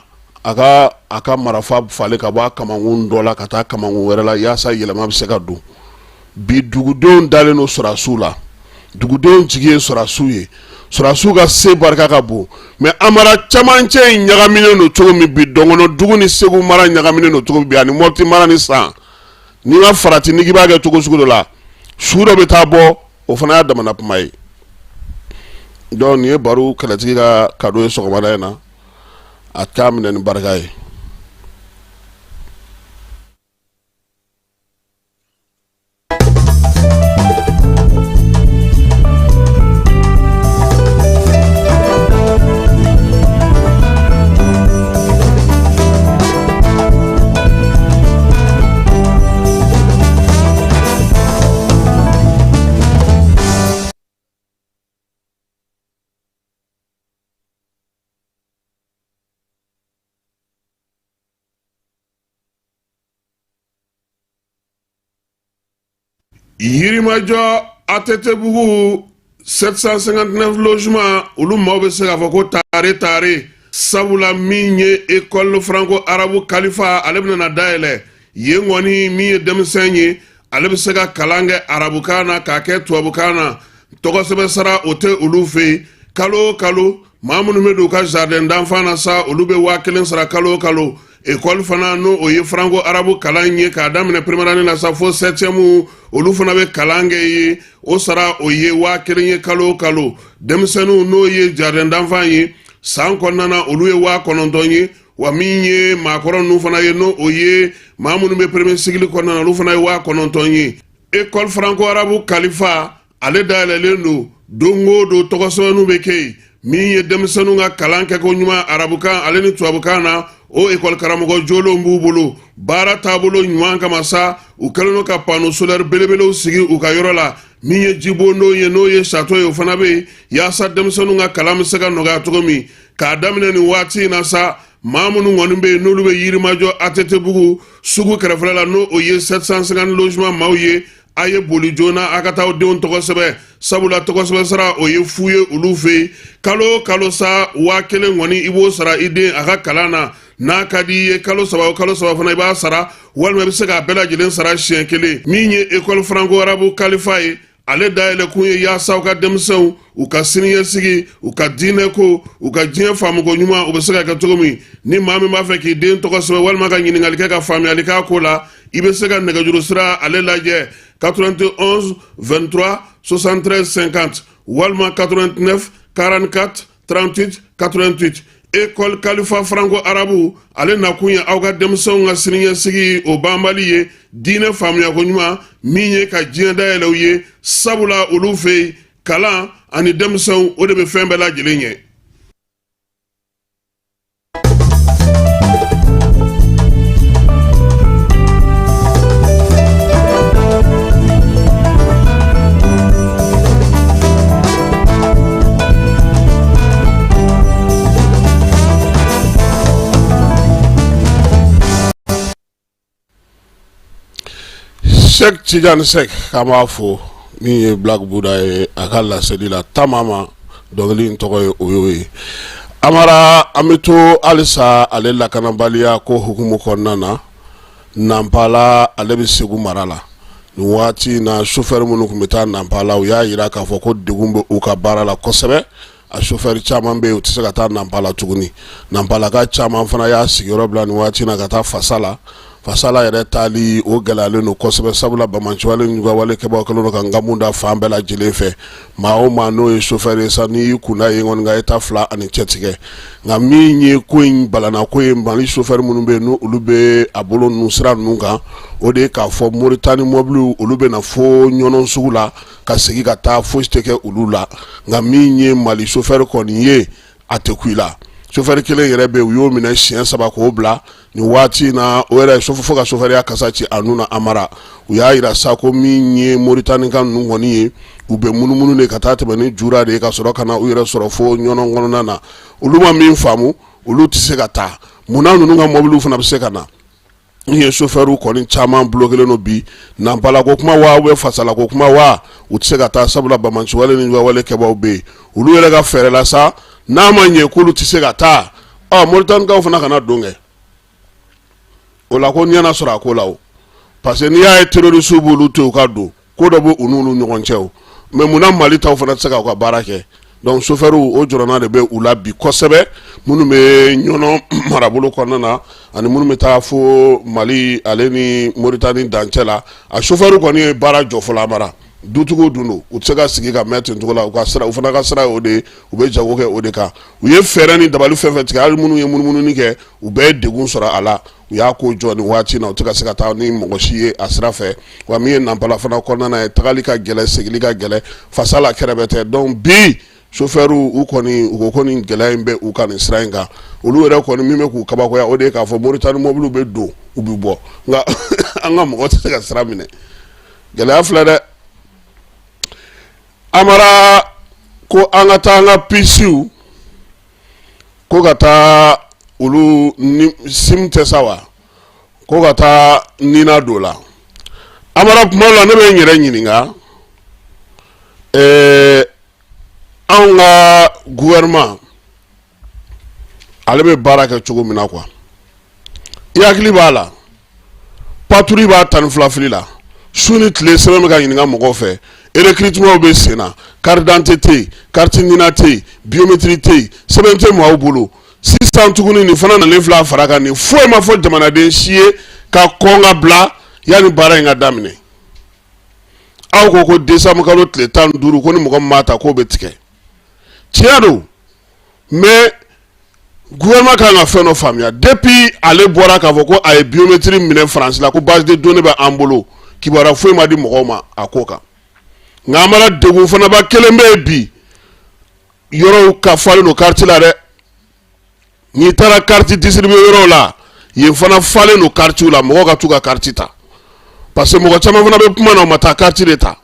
a ka a ka marafa falen ka bɔ a kamankun dɔ la ka taa kamankun wɛrɛ la yaasa yɛlɛma bɛ se ka don bi dugudenw dalen don sɔrɔdasiw la dugudenw jigi ye sɔrɔdasiw ye sɔrɔdasiw ka se barika ka bon mais Amara camancɛ in ɲagaminen don cogo min bi dɔngɔnɔ dugu ni Segu mara ɲagaminen don cogo min bi ani Mɔti mara ni san n'i ma farati n'i k'i b'a kɛ cogo sugu dɔ la su dɔ bɛ taa bɔ o fana y'a damana kuma ye donc nin ye baro kɛlɛtigi ka cadeau ye sɔgɔmada in na a k'a minɛ ni barika ye. Yirimajɔ ATT-bugu 759 logement olu maaw bɛ se k'a fɔ ko tare tare sabula min ye école franco arabe kalifa ale bɛna na dayɛlɛ yen kɔni min ye denmisɛn ye ale bɛ se ka kalan kɛ arabukan na k'a kɛ tubabukan na tɔgɔsɛbɛn sara o tɛ olu fɛ yen kalo o kalo maa minnu bɛ don u ka jardin d'enfant na sa olu bɛ 1000 sara kalo o kalo ekɔli fana n'o o ye franco arabu kalan ye k'a daminɛ première année la sa fo septième olu fana bɛ kalan kɛ yen o sara o ye 1000 ye kalo o kalo denmisɛnninw n'o ye jardin d'enfant ye san kɔnɔna na olu ye 9000 ye wa min ye maakɔrɔ ninnu fana ye n'o o ye maa minnu bɛ premier cycle kɔnɔna na olu fana ye 9000 ye école franco arabu kalifa ale dayɛlɛlen don don o don tɔgɔsɛbɛnninw bɛ kɛ yen min ye denmisɛnninw ka kalan kɛko ɲuman arabukan ale ni tubabukan na o ekɔli karamɔgɔ jolenw b'u bolo baara taabolo ɲuman kama sa u kɛlen don ka panneau solaire belebelew sigi u ka yɔrɔ la min ye jibondon ye n'o ye château ye o fana bɛ yen yaasa denmisɛnninw ka kalan bɛ se ka nɔgɔya cogo min k'a daminɛ nin waati in na sa maa minnu kɔni bɛ yen n'olu bɛ yirimajɔ ATT-bugu sugu kɛrɛfɛla la n'o o ye 750 logement maaw ye a ye boli joona a ka taa aw denw tɔgɔ sɛbɛn sabula tɔgɔ sɛbɛn sara o ye fu ye olu fɛ yen kalo o kalo sa 1000 kɔni i b'o sara i den a ka kalan na n'a ka di i ye kalo 3 o kalo 3 fana i b'a sara walima i bɛ se k'a bɛɛ lajɛlen sara siɲɛ kelen min ye école franco arabe kalifa ye. Ale dayɛlɛkun ye yaasa u ka denmisɛnw u ka siniɲɛsigi, u ka diinɛko, u ka diɲɛ faamuko ɲuman, u bɛ se ka kɛ cogo min. Ni maa min b'a fɛ k'i den tɔgɔ sɛbɛn walima ka ɲininkali kɛ ka faamuyali k'a ko la, i bɛ se ka nɛgɛjuru sira ale lajɛ 91 23 73 50 walima 89 44 38 88. École Kalifa Franco Arabu, ale nakun ye aw ka denmisɛnw ka siniɲɛsigi o banbali ye, diinɛ faamuyako ɲuman min ye ka diɲɛ dayɛlɛ u ye, sabula olu fɛ yen kalan ani denmisɛnw o de bɛ fɛn bɛɛ lajɛlen ɲɛ. Sɛk Tidiane Sɛk, k'an b'a fo, min ye Black Buddha ye, a ka laseli la tamama dɔnkili in tɔgɔ ye o y'o ye. Amara, an bɛ to halisa ale lakanabaliya ko hukumu kɔnɔna na. Nanpala, ale bɛ Segu mara la nin waati in na. Sofɛri minnu tun bɛ taa Nanpala, u y'a jira k'a fɔ ko degun bɛ u ka baara la kosɛbɛ. A sofɛri caman bɛ yen, u tɛ se ka taa Nanpala tuguni. Nanpalaka caman fana y'a sigiyɔrɔ bila nin waati in na ka taa Fasala. Fasala yɛrɛ taali o gɛlɛyalen don kosɛbɛ, sabula banbaanciwale ni juguyawale kɛbaaw kɛlen don ka nkamu da fan bɛɛ lajɛlen fɛ. Maa o maa n'o ye sofɛri ye sa, n'i y'i kun da yen kɔni kan, e ta fila ani cɛtigɛ. Nka min ye ko in balana ko ye, Mali sofɛri minnu bɛ yen n'olu olu bɛ a bolo ninnu sira ninnu kan, o de ye k'a fɔ Moritani mɔbiliw olu bɛ na fo Ɲɔnɔn sugu la ka segin ka taa, fosi tɛ kɛ olu la. Nka min ye Mali sofɛri kɔni ye, a tɛ ku i la. Sofɛri kelen yɛrɛ bɛ yen, u y'o minɛ siɲɛ saba k'o bila nin waati in na. O yɛrɛ fo ka sofɛriya kasa ci a nun na. Amara, u y'a jira sa ko min ye Moritanika ninnu kɔni ye, u bɛ munumunu de ka taa tɛmɛ ni jura de ye ka sɔrɔ ka na u yɛrɛ sɔrɔ fo Ɲɔnɔn kɔnɔna na. Olu ma min faamu, olu tɛ se ka taa, munna ninnu ka mɔbiliw fana bɛ se ka na? N ye sofɛriw kɔni caman bulokelen don bi. Nanpala ko kuma wa, u bɛ Fasala ko kuma wa, u tɛ se ka taa, sabula banbaanciwale ni juguyawale kɛbaaw bɛ yen. Olu yɛrɛ ka fɛɛrɛ la sa, n'a ma ɲɛ k'olu tɛ se ka taa, ɔ Moritanikaw fana kana don kɛ o la, ko ɲɛna sɔrɔ a ko la o. Parce que n'i y'a ye terrorisiw b'olu to yen u ka don, ko dɔ bɛ u n'olu ɲɔgɔn cɛ o. Mais munna Mali taw fana tɛ se k'u ka baara kɛ? Donc sofɛriw, o jɔrɔna de bɛ u la bi kosɛbɛ, minnu bɛ Ɲɔnɔ marabolo kɔnɔna na ani minnu bɛ taa fo Mali ale ni Moritani dancɛ la. A sofɛriw kɔni ye baara jɔ fɔlɔ. Amara, dutigiw dun don, u tɛ se ka sigi ka mɛn ten cogo la. U ka sira, u fana ka sira ye o de ye, u bɛ jago kɛ o de kan. U ye fɛɛrɛ ni dabali fɛn fɛn tigɛ, hali minnu ye munumununi kɛ, u bɛɛ ye degun sɔrɔ a la. U y'a ko jɔ nin waati na, u tɛ ka se ka taa ni mɔgɔ si ye a sira fɛ. Wa min ye Nanpala fana kɔnɔna na ye, tagali ka gɛlɛn, segili ka gɛlɛn, Fasala kɛrɛfɛ tɛ. Donc bi sofɛriw, u kɔni u ko ko nin gɛlɛya in bɛ u kan nin sira in kan. Olu yɛrɛ kɔni, min bɛ k'u kabakoya, o de ye k'a fɔ Moritani mɔbiliw bɛ don, u bɛ bɔ, nka an ka mɔgɔ tɛ se ka sira minɛ. Gɛlɛya filɛ dɛ. Amara, ko an ka taa an ka pisiw ko ka taa olu ni SIM tɛ sa wa, ko ka taa nina don la. Amara, kuma la ne bɛ n yɛrɛ ɲininka, anw ka gouvernement ale bɛ baara kɛ cogo min na quoi. I hakili b'a la, patrouille b'a 12 fili la su ni tile, sɛbɛn bɛ ka ɲininka mɔgɔw fɛ, recrutement bɛ sen na, carte d'identité tɛ yen, carte NINA tɛ yen, biométrie tɛ yen, sɛbɛn tɛ maaw bolo. Sisan tuguni, nin fana nalen filɛ a fara kan. Nin foyi ma fɔ jamanaden si ye ka kɔn ka bila yanni baara in ka daminɛ. Aw ko ko décembre kalo tile 15, ko ni mɔgɔ min m'a ta k'o bɛ tigɛ. Tiɲɛ don, mais gouvernement kan ka fɛn dɔ faamuya. Depuis ale bɔra k'a fɔ ko a ye biométrie minɛ Faransi la, ko base de données bɛ an bolo, kibaruya foyi ma di mɔgɔw ma a ko kan. Nka Amara, degun fanaba kelen bɛ yen bi, yɔrɔw ka falen don carte la dɛ. N'i taara carte distribuer yɔrɔw la, yen fana falen don carte la, mɔgɔw ka t'u ka carte ta, parce que mɔgɔ caman fana bɛ kuma na, u ma taa carte de ta.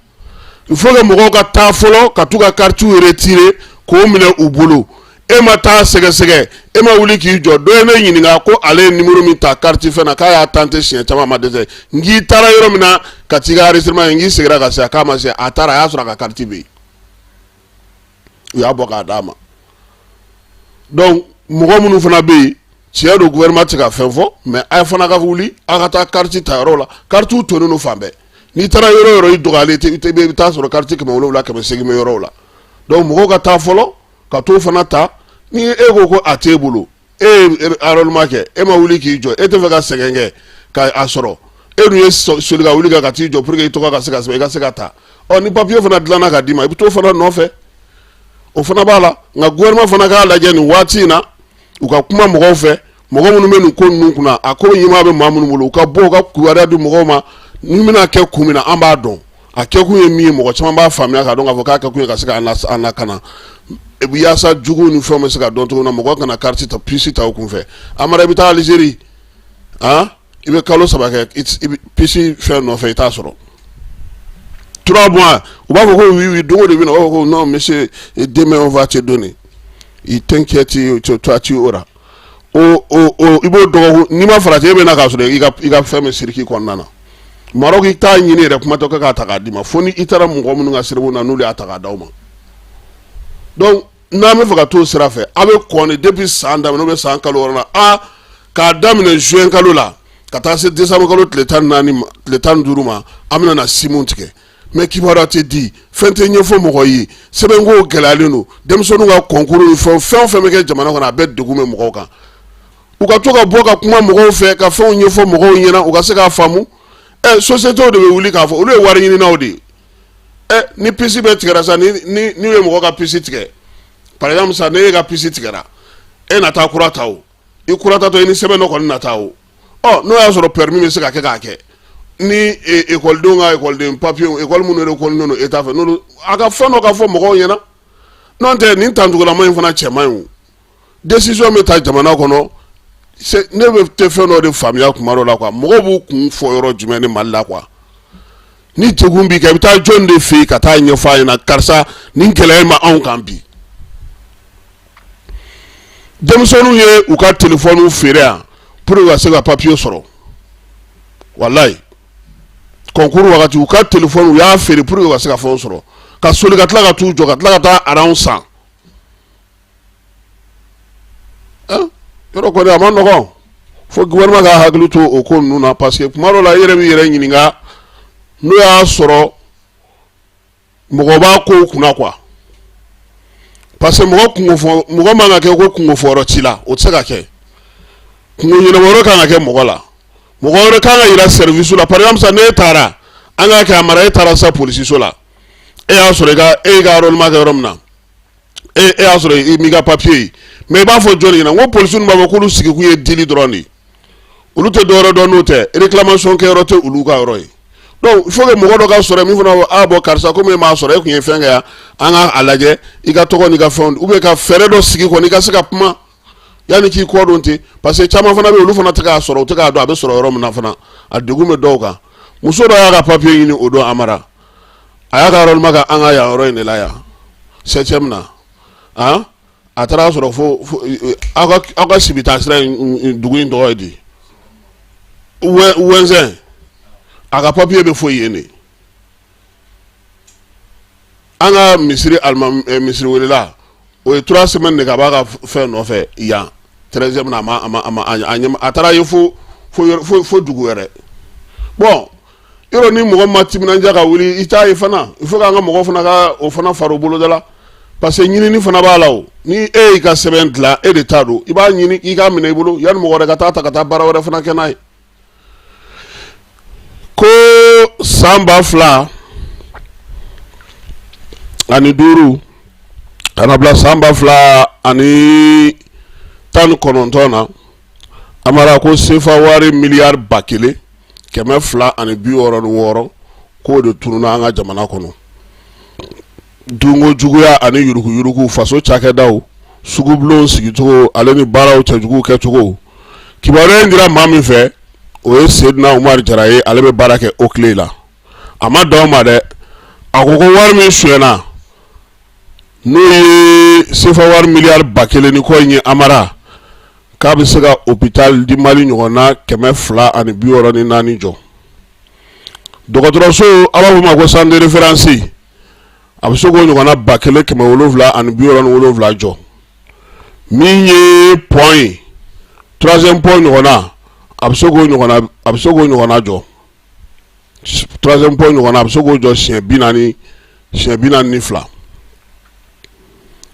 Il faut que mɔgɔw ka taa fɔlɔ ka t'u ka carte retirer k'o minɛ u bolo. E ma taa sɛgɛsɛgɛ, e ma wuli k'i jɔ. Dɔ ye ne ɲininka ko ale ye numéro min ta carte fɛn na, k'a y'a tenté siɲɛ caman, a ma dɛsɛ. N k'i taara yɔrɔ min na ka t'i ka enregistrement kɛ, n k'i seginna ka se a k'a ma se. A taara, a y'a sɔrɔ a ka carte bɛ yen, u y'a bɔ k'a d'a ma. Donc mɔgɔ minnu fana bɛ yen, tiɲɛ don, gouvernement tɛ ka fɛn fɔ, mais a fana ka wuli, a ka taa carte ta yɔrɔ la. Carte tonnen don fan bɛɛ. N'i taara yɔrɔ o yɔrɔ, i dɔgɔyalen tɛ, i bɛ taa sɔrɔ carte 700, 800 bɛ yɔrɔw la. Donc mɔgɔw ka taa fɔlɔ ka t'o fana ta. Ni e ko ko a t'e bolo, e ye enrôlement kɛ, e ma wuli k'i jɔ, e tɛ fɛ ka sɛgɛn kɛ k'a sɔrɔ, e dun ye soli ka wuli ka t'i jɔ pour que i tɔgɔ ka se ka sɛbɛn, i ka se ka ta. Ɔ, ni papier fana dilanna ka d'i ma, i bɛ t'o fana nɔfɛ, o fana b'a la. Nka gouvernement fana k'a lajɛ nin waati in na, u ka kuma mɔgɔw fɛ, mɔgɔ minnu bɛ nin ko ninnu kunna, a ko ɲɛmaa bɛ maa minnu bolo, u ka bɔ u ka kibaruya di mɔgɔw ma. Nin bɛna kɛ kun min na, an b'a dɔn a kɛkun ye min ye. Mɔgɔ caman b'a faamuya k'a dɔn k'a fɔ k'a kɛkun ye ka se ka an lakana, yaasa juguw ni fɛnw bɛ se ka dɔn cogo min na, mɔgɔ kana carte ta, puce ta u kunfɛ. Amara, i bɛ taa Algérie, han, i bɛ kalo 3 kɛ i bɛ puce fɛn nɔfɛ, i t'a sɔrɔ. 3 mois, u b'a fɔ ko oui oui, don o de bɛ na, u b'a fɔ ko non monsieur, demain on va te donner, il t'inquiète, toi tu auras. O o o i b'o dɔgɔkun, n'i ma farati, e bɛ na k'a sɔrɔ i ka fɛn bɛ circuit kɔnɔna na. Maroc, i t'a ɲini yɛrɛ, kuma tɛ k'a ta k'a d'i ma, fo ni i taara mɔgɔ minnu ka siribu na, n'olu y'a ta k'a d'aw ma. Donc n'an bɛ fɛ ka t'o sira fɛ, a bɛ kɔn de depuis san daminɛ, bɛ san kalo 6 na, a k'a daminɛ juin kalo la ka taa se décembre kalo tile 14 ma, tile 15 ma, an bɛna na simu tigɛ. Mais kibaruya tɛ di, fɛn tɛ ɲɛfɔ mɔgɔ ye, sɛbɛnko gɛlɛyalen don, denmisɛnninw ka concours ni fɛn fɛn o fɛn bɛ kɛ jamana kɔnɔ, a bɛɛ degun bɛ mɔgɔw kan. U ka to ka bɔ ka kuma mɔgɔw fɛ, ka fɛnw ɲɛfɔ mɔgɔw ɲɛna, u ka se k'a faamu. Ɛ, sociétés de bɛ wuli k'a fɔ, olu ye wari ɲininaw de ye. Ɛ, ni puce bɛɛ tigɛra sa, ni ni n'u ye mɔgɔ ka puce tigɛ, par exemple sa, ne e ka puce tigɛra, e na taa kura ta, o i kura tatɔ, i ni sɛbɛn dɔ kɔni na taa. O ɔ, n'o y'a sɔrɔ permis bɛ se ka kɛ k'a kɛ ni ekɔlidenw ka ekɔliden papier, ekɔli minnu reconnu don état fɛ, n'olu a ka fɛn dɔ ka fɔ mɔgɔw ɲɛna. N'o tɛ, nin tantugulama in fana cɛ man ɲi. O décision bɛ ta jamana kɔnɔ, ne bɛ tɛ fɛn dɔ de faamuya kuma dɔ la quoi. Mɔgɔw b'u kun fɔ yɔrɔ jumɛn ni Mali la quoi? Ni degun b'i kan, i bɛ taa jɔn de fɛ yen ka taa ɲɛfɔ a ɲɛna: karisa, nin gɛlɛya in ma anw kan bi? Denmisɛnninw ye u ka telefɔniw feere yan pour que ka se ka papier sɔrɔ. Walayi, concours wagati, u ka telefɔni, u y'a feere pour que ka se ka fɛnw sɔrɔ, ka soli ka tila ka t'u jɔ, ka tila ka taa rang san. Yɔrɔ kɔni a ma nɔgɔn, fo gouvernement ka hakili to o ko ninnu na, parce que kuma dɔ la, i yɛrɛ b'i yɛrɛ ɲininka n'o y'a sɔrɔ mɔgɔ b'a kow kunna quoi. Parce que mɔgɔ kunko fɔ, mɔgɔ man ka kɛ ko kunko fɔyɔrɔ t'i la, o tɛ se ka kɛ. Kunko ɲɛnabɔyɔrɔ kan ka kɛ mɔgɔ la, mɔgɔ wɛrɛ kan ka yira service la. Par exemple sisan, n'e taara, an k'a kɛ a mara, e taara sisan polisiso la, e y'a sɔrɔ i ka e y'i ka enrôlement kɛ yɔrɔ min na, e y'a sɔrɔ i m'i ka papier ye, mais i b'a fɔ jɔnni ɲɛna? N ko polisiw b'a fɔ k'olu sigikun ye dili dɔrɔn de ye, olu tɛ dɔwɛrɛ dɔn n'o tɛ, réclamation kɛyɔrɔ tɛ olu ka yɔrɔ ye. Donc il faut que mɔgɔ dɔ ka sɔrɔ min fana b'a fɔ: ah bon, karisa, komi e m'a sɔrɔ, e tun ye fɛn kɛ yan, an ka a lajɛ i ka tɔgɔ n'i ka fɛnw, ou bien ka fɛɛrɛ dɔ sigi kɔni, i ka se ka kuma yanni k'i kɔ don ten. Parce que caman fana bɛ yen, olu fana tɛ k'a sɔrɔ, u tɛ k'a dɔn a bɛ sɔrɔ yɔrɔ min na fana, a degun bɛ dɔw kan. Muso dɔ y'a ka papier ɲini o don, Amara, a y'a ka enrôlement kɛ an ka yan yɔrɔ in de la yan, septième na. Han, a taara sɔrɔ fo aw ka sibita sira in, dugu in tɔgɔ ye di, Wɛnsɛn, a ka papier bɛ fo yen de. An ka misiri alima, misiri welela, o ye 3 semaines de kɛ a b'a ka fɛn nɔfɛ yan 13e na, a ma a ma a ma a ɲɛ, a taara ye fo fo fo fo dugu wɛrɛ. Bon, yɔrɔ ni mɔgɔ ma timinandiya ka wuli, i t'a ye fana. Il faut k'an ka mɔgɔw fana ka o fana fara u boloda la, parce que ɲinini fana b'a la. O ni e y'i ka sɛbɛn dilan, e de ta don, i b'a ɲini i k'a minɛ i bolo yanni mɔgɔ wɛrɛ ka taa ta ka taa baara wɛrɛ fana kɛ n'a ye. Ko san 2005 ka na bila san 2019 na, Amara, ko sefa wari miliyari 1266, k'o de tununa an ka jamana kɔnɔ. Dunko juguya ani yuruguyurugu, faso cakɛdaw, sugubulon sigicogo, ale ni baaraw cɛjugu kɛcogo. Kibaruya in dira maa min fɛ, o ye Sedina Umaru Jara ye, ale bɛ baara kɛ OCLEI la. A ma dan o ma dɛ, a ko ko wari min sonyɛna, n'o ye sefa wari miliyari 1000 ni kɔ in ye, Amara, k'a bɛ se ka hôpital du Mali ɲɔgɔnna 264 jɔ. Dɔgɔtɔrɔso, a b'a fɔ ma ko centre de référence, a bɛ se k'o ɲɔgɔnna 1767 jɔ. Min ye pont ye, troisième pont ɲɔgɔnna, a bɛ se k'o ɲɔgɔnna, a bɛ se k'o ɲɔgɔnna jɔ. Troisième pont ɲɔgɔn na, a bɛ se k'o jɔ siɲɛ 40, siɲɛ 42.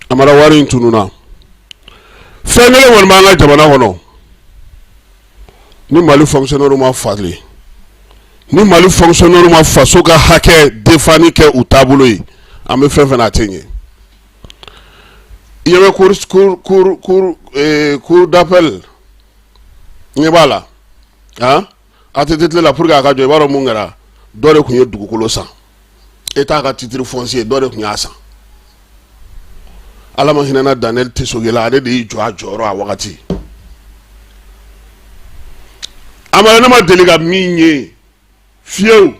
Amara, wari in tununna. Fɛn kelen kɔni b'an ka jamana kɔnɔ, ni Mali fonctionnaire ma falen, ni Mali fonctionnaire ma faso ka hakɛ défendre kɛ u taabolo ye, an bɛ fɛn fɛn na, a tɛ ɲɛ. I ɲɛ bɛ cour d'appel, ɲɛ b'a la, han, ATT tile la, pour que a ka jɔ, i b'a dɔn mun kɛra? Dɔ de tun ye dugukolo san, État ka titre foncier, dɔ de tun y'a san. Ala ma hinɛna Daniel Tessougué la, ale de y'i jɔ a jɔyɔrɔ a wagati. Amara, ne ma deli ka min ye fiyewu,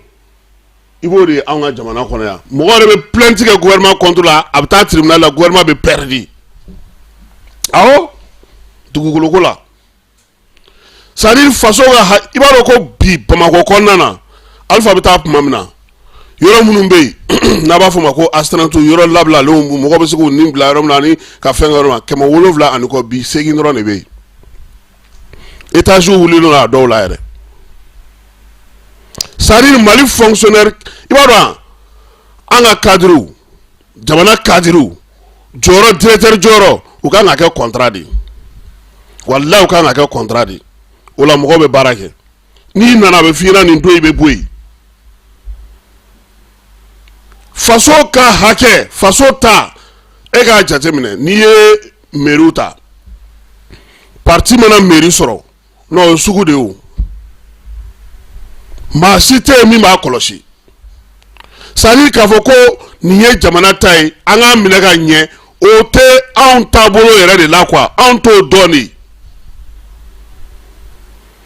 i b'o de ye anw ka jamana kɔnɔ yan. Mɔgɔ yɛrɛ bɛ plainte kɛ gouvernement contre la, a bɛ taa tribunal la, gouvernement bɛ perdu. Awɔ, dugukoloko la, c'est à dire faso ka, i b'a dɔn ko bi Bamakɔ kɔnɔna na, Alpha bɛ taa tuma min na, yɔrɔ minnu bɛ yen n'a b'a fɔ o ma ko astreinte, yɔrɔ labilalenw, mɔgɔ bɛ se k'u ni bila yɔrɔ min na ani ka fɛn kɛ yɔrɔ min na, 700 ani kɔ, bi 8 dɔrɔn de bɛ yen. Étage wulilen don a dɔw la yɛrɛ. C'est à dire Mali fonctionnaire, i b'a dɔn, an ka cadre, jamana cadre jɔyɔrɔ, directeur jɔyɔrɔ, u kan ka kɛ contrat de ye. Walahi, u kan ka kɛ contrat de ye. O la mɔgɔw bɛ baara kɛ. N'i nana, a bɛ f'i ɲɛna nin don i bɛ bɔ yen. Faso ka hakɛ, faso ta, e k'a jateminɛ, n'i ye mairie ta, parti mana mairie sɔrɔ, non, o ye sugu de ye. O maa si tɛ yen min b'a kɔlɔsi. C'est à dire k'a fɔ ko nin ye jamana ta ye, an k'a minɛ ka ɲɛ, o tɛ anw taabolo yɛrɛ de la quoi. Anw t'o dɔn de.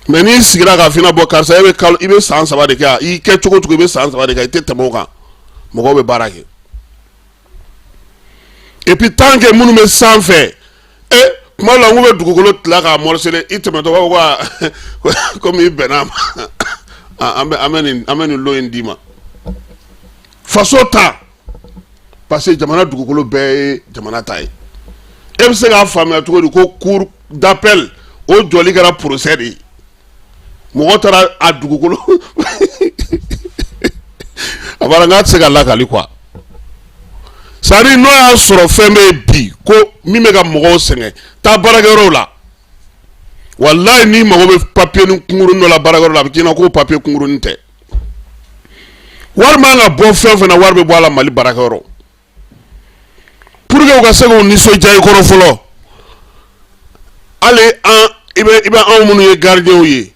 Mais n'i sigira k'a f'i ɲɛna, bɔ karisa, e bɛ kalo, i bɛ san 3 de kɛ yan, i kɛ cogo o cogo, i bɛ san 3 de kɛ, i tɛ tɛmɛ o kan. Mɔgɔw bɛ baara kɛ. Et puis tant que minnu bɛ sanfɛ, e kuma la, n ko bɛ dugukolo tila k'a morceler, i tɛmɛtɔ b'a fɔ ko komi i bɛnna a ma, an bɛ nin lon in d'i ma. Faso ta, parce que jamana dugukolo bɛɛ ye jamana ta ye. E bɛ se k'a faamuya cogo di ko cour d'appel, o jɔli kɛra procès de ye? Mɔgɔ taara a dugukolo a b'a la, n k'a tɛ se ka lakali quoi. C'est à dire n'o y'a sɔrɔ fɛn bɛ yen bi ko min bɛ ka mɔgɔw sɛgɛn, taa baarakɛyɔrɔw la, walayi, n'i mago bɛ papier ni kunkurunin dɔ la baarakɛyɔrɔ la, a bɛ k'i ɲɛna ko papier kunkurunin tɛ. Wari man ka bɔ fɛn fɛn na, wari bɛ bɔ a la Mali baarakɛyɔrɔ, pour que u ka se k'u nisɔndiya i kɔrɔ fɔlɔ. Hali an, i bɛ anw minnu ye gardien ye,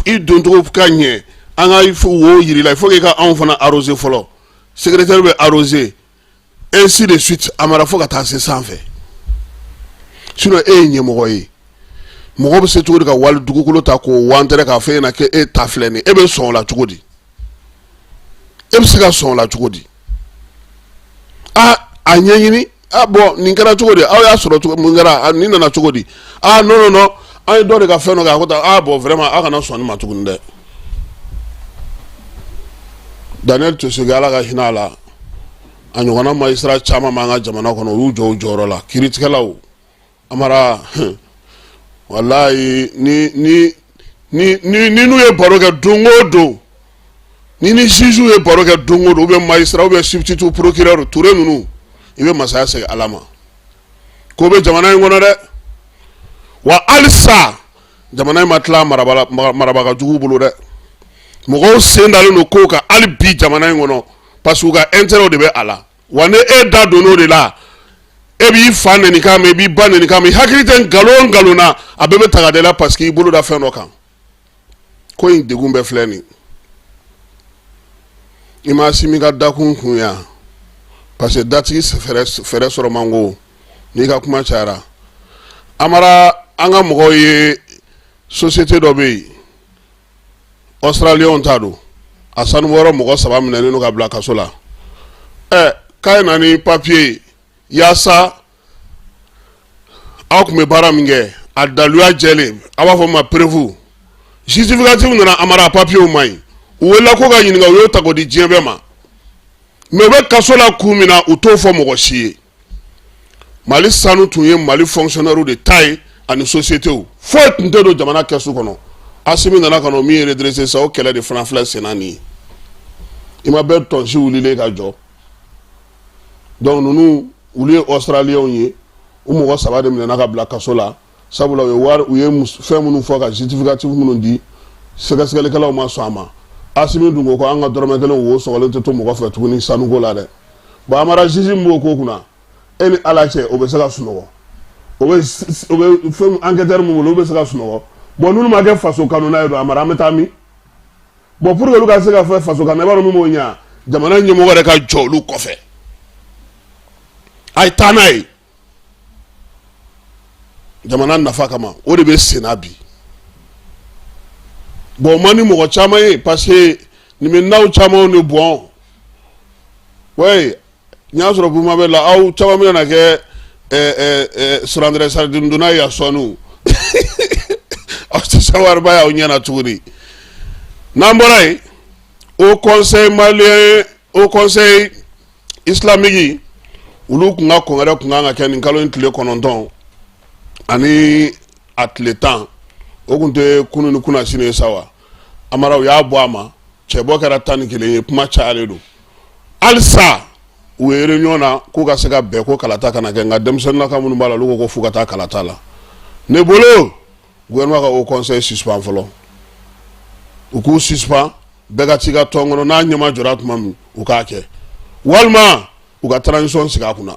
i doncogo ka ɲɛ, an ka wo yir'i la, il faut que i ka anw fana arroser fɔlɔ. Secrétaire bɛ arroser, ainsi de suite, a mara fo ka taa se sanfɛ. Sinon e ye ɲɛmɔgɔ ye, mɔgɔ bɛ se cogo di ka wali dugukolo ta k'o wantɛrɛ k'a fɔ e ɲɛna k'e ta filɛ nin ye? E bɛ sɔn o la cogo di? E bɛ se ka sɔn o la cogo di? A a ɲɛɲini. A bɔn, nin kɛra cogo di? Aw y'a sɔrɔ cogo mun kɛra? Nin nana cogo di? Ah non, non, non, an ye dɔ de ka fɛn dɔ kɛ. A ko tan. Ah bon, vraiment, aw kana sɔn nin ma tuguni dɛ. Daniel Tessougué, Ala ka hinɛ a la, a ɲɔgɔnna magistrat caman b'an ka jamana kɔnɔ, u y'u jɔ u jɔyɔrɔ la. Kiiritigɛlaw, Amara, walayi, ni n'u ye baro kɛ don o don, ni juge ye baro kɛ don o don, ou bien magistrat, ou bien substitut procureur Touré ninnu, i bɛ masaya segin Ala ma. Ko bɛ jamana in kɔnɔ dɛ. Wa halisa jamana in ma tila marabaga jugu bolo dɛ. Mɔgɔw sen dalen don kow kan hali bi jamana in kɔnɔ, parce que u ka intérêt de bɛ a la. Wa ni e da donn'o de la, e b'i fa nɛni k'a mɛn, i b'i ba nɛni k'a mɛn, i hakili tɛ nkalon o nkalon na, a bɛɛ bɛ ta ka da i la, parce que i bolo da fɛn dɔ kan. Ko in degun bɛɛ filɛ nin i ma Asimi ka dakun kun yan, parce que datigi fɛɛrɛ sɔrɔ man go n'i ka kuma cayara. Amara, an ka mɔgɔw ye société dɔ bɛ yen, Australiens ta don, a sanubɔyɔrɔ mɔgɔ 3 minɛnen don ka bila kaso la. Ɛ, k'a ye na ni papier ye yaasa aw tun bɛ baara min kɛ, a daluya jɛlen, a b'a fɔ ma preuve justificatif nana. Amara, a papier ma ɲi. U welela ko ka ɲininka, u y'o ta k'o di diɲɛ bɛɛ ma. Mais u bɛ kaso la kun min na, u t'o fɔ mɔgɔ si ye. Mali sanu tun ye Mali fonctionnaire de ta ye ani société, foyi tun tɛ don jamana kɛsu kɔnɔ. Asimi nana ka na o min redresser sa, o kɛlɛ de fana filɛ sen na nin ye. I ma bɛɛ tɔnsi wulilen ka jɔ. Donc ninnu, olu ye Australiens ye. U mɔgɔ saba de minɛna ka bila kaso la, sabula u ye wari, u ye fɛn minnu fɔ ka justificatif minnu di, sɛgɛsɛgɛlikɛlaw ma sɔn a ma. Asimi dun ko ko an ka dɔrɔmɛ kelen wo sɔgɔlen tɛ to mɔgɔ fɛ tuguni sanuko la dɛ. Bon, Amara, juge min b'o ko kunna, e ni Ala cɛ, o bɛ se ka sunɔgɔ? O bɛ fɛn enquêteur min bolo, o bɛ se ka sunɔgɔ? Bon, n'olu ma kɛ faso kanu n'a ye don, Amara, an bɛ taa min? Bon, pour que olu ka se ka fɛ faso kanu, i b'a dɔn min b'o ɲɛ, jamana ɲɛmɔgɔ yɛrɛ ka jɔ olu kɔfɛ, a ye taa n'a ye jamana nafa kama. O de bɛ sen na bi. Bon, o man di mɔgɔ caman ye, parce que nin bɛ n'aw camanw de bɔn. Ouais, n y'a sɔrɔ Buruma bɛ la, aw caman bɛna na kɛ surandɛrɛ saridundonna ye. A sɔnni aw tɛ se wariba y'aw ɲɛna tuguni. N'an bɔra yen, Haut Conseil malien, Haut Conseil islamique, olu kun ka congrès kun kan ka kɛ nin kalo in tile 9 ani a tile 10. O kun tɛ kunu ni kunnasini ye sa wa? Amara, u y'a bɔ a ma, cɛbɔ kɛra 11 ye. Kuma cayalen don. Halisa u ye réunion na k'u ka se ka bɛn ko kalata kana kɛ, nka denmisɛnninlaka minnu b'a la, olu ko ko f'u ka taa kalata la. Ne bolo, gouvernement ka Haut Conseil suspend fɔlɔ. U k'u suspend, bɛɛ ka t'i ka tɔn kɔnɔ. N'a ɲɛma jɔra tuma min, u k'a kɛ, walima u ka transition sigi a kunna.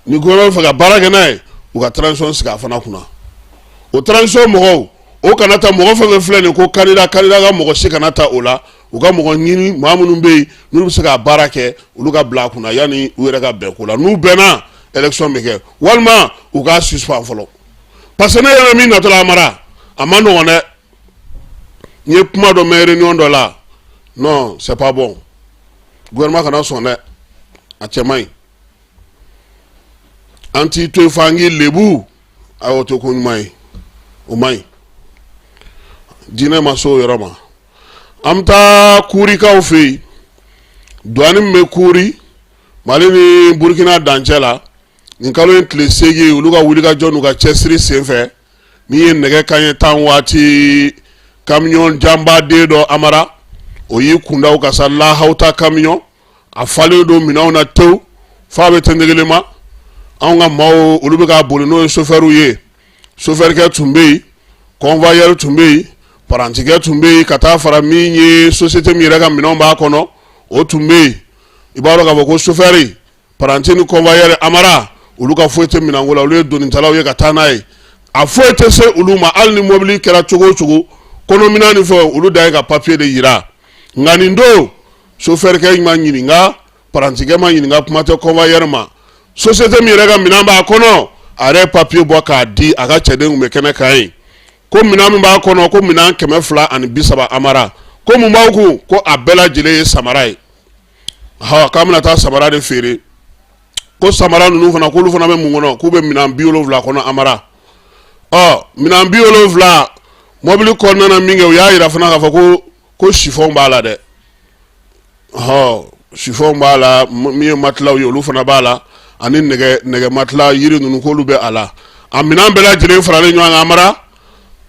Ni gouvernement fɛ ka baara kɛ n'a ye, u ka transition sigi a fana kunna. O transition mɔgɔw, o kana ta mɔgɔ fɛn fɛn filɛ nin ko candidat candidat, ka mɔgɔ si kana ta o la. U ka mɔgɔ ɲini, maa minnu bɛ yen n'olu bɛ se ka baara kɛ, olu ka bila a kunna yanni u yɛrɛ ka bɛn ko la. N'u bɛnna, élection bɛ kɛ, walima u k'a suspend fɔlɔ, parce que ne yɛrɛ min natɔ la, a mara a ma nɔgɔn dɛ. N ye kuma dɔ mɛn réunion dɔ la. Non, c'est pas bon. Gouvernement kana sɔn dɛ, a cɛ man ɲi. An t'i to yen f'an k'i lebu. Ayi, o tɛ ko ɲuman ye, o man ɲi. Diinɛ ma se o yɔrɔ ma. An bɛ taa Kurikaw fɛ yen. Douane min bɛ Kuri, Mali ni Burukina dancɛ la, nin kalo in tile 8, olu ka wulikajɔ n'u ka cɛsiri senfɛ, min ye nɛgɛ kanɲɛ 10 waati, camion janbaden dɔ, Amara, o y'i kunda u ka sa lahawuta. Camion a falen don minɛnw na tewu f'a bɛ tɛntɛgɛlen ma. Anw ka maaw, olu bɛ k'a boli, n'o ye sofɛriw ye. Sofɛrikɛ tun bɛ yen, convoyeur tun bɛ yen, parantikɛ tun bɛ yen, ka taa fara min ye société min yɛrɛ ka minɛnw b'a kɔnɔ, o tun bɛ yen. I b'a dɔn k'a fɔ ko sofɛri, paranti ni convoyeur, Amara, olu ka foyi tɛ minɛnko la. Olu ye donitalaw ye ka taa n'a ye. A foyi tɛ se olu ma, hali ni mobili kɛra cogo o cogo, kɔnɔminɛn ni fɛnw, olu dan ye ka papier de yira. Nka nin don, sofɛrikɛ ma ɲininka, parantikɛ ma ɲininka, kuma tɛ convoyeur ma. Société min yɛrɛ ka minɛn b'a kɔnɔ, a yɛrɛ ye papier bɔ k'a di a ka cɛden kun bɛ kɛnɛ kan yen, ko minɛn min b'a kɔnɔ, ko minɛn 230, Amara, ko mun b'aw kun? Ko a bɛɛ lajɛlen ye samara ye. Ha, k'an bɛna taa samara de feere. Ko samara ninnu fana, k'olu fana bɛ mun kɔnɔ? K'u bɛ minɛn 70 kɔnɔ, Amara. Ɔ, minɛn 70 mɔbili kɔnɔna na min kɛ, u y'a yira fana k'a fɔ ko chiffon b'a la dɛ. Ɔ, chiffon b'a la, min ye matelasw ye, olu fana b'a la, ani nɛgɛ matelas yiri ninnu, k'olu bɛ a la. A minɛn bɛɛ lajɛlen faralen ɲɔgɔn kan, Amara,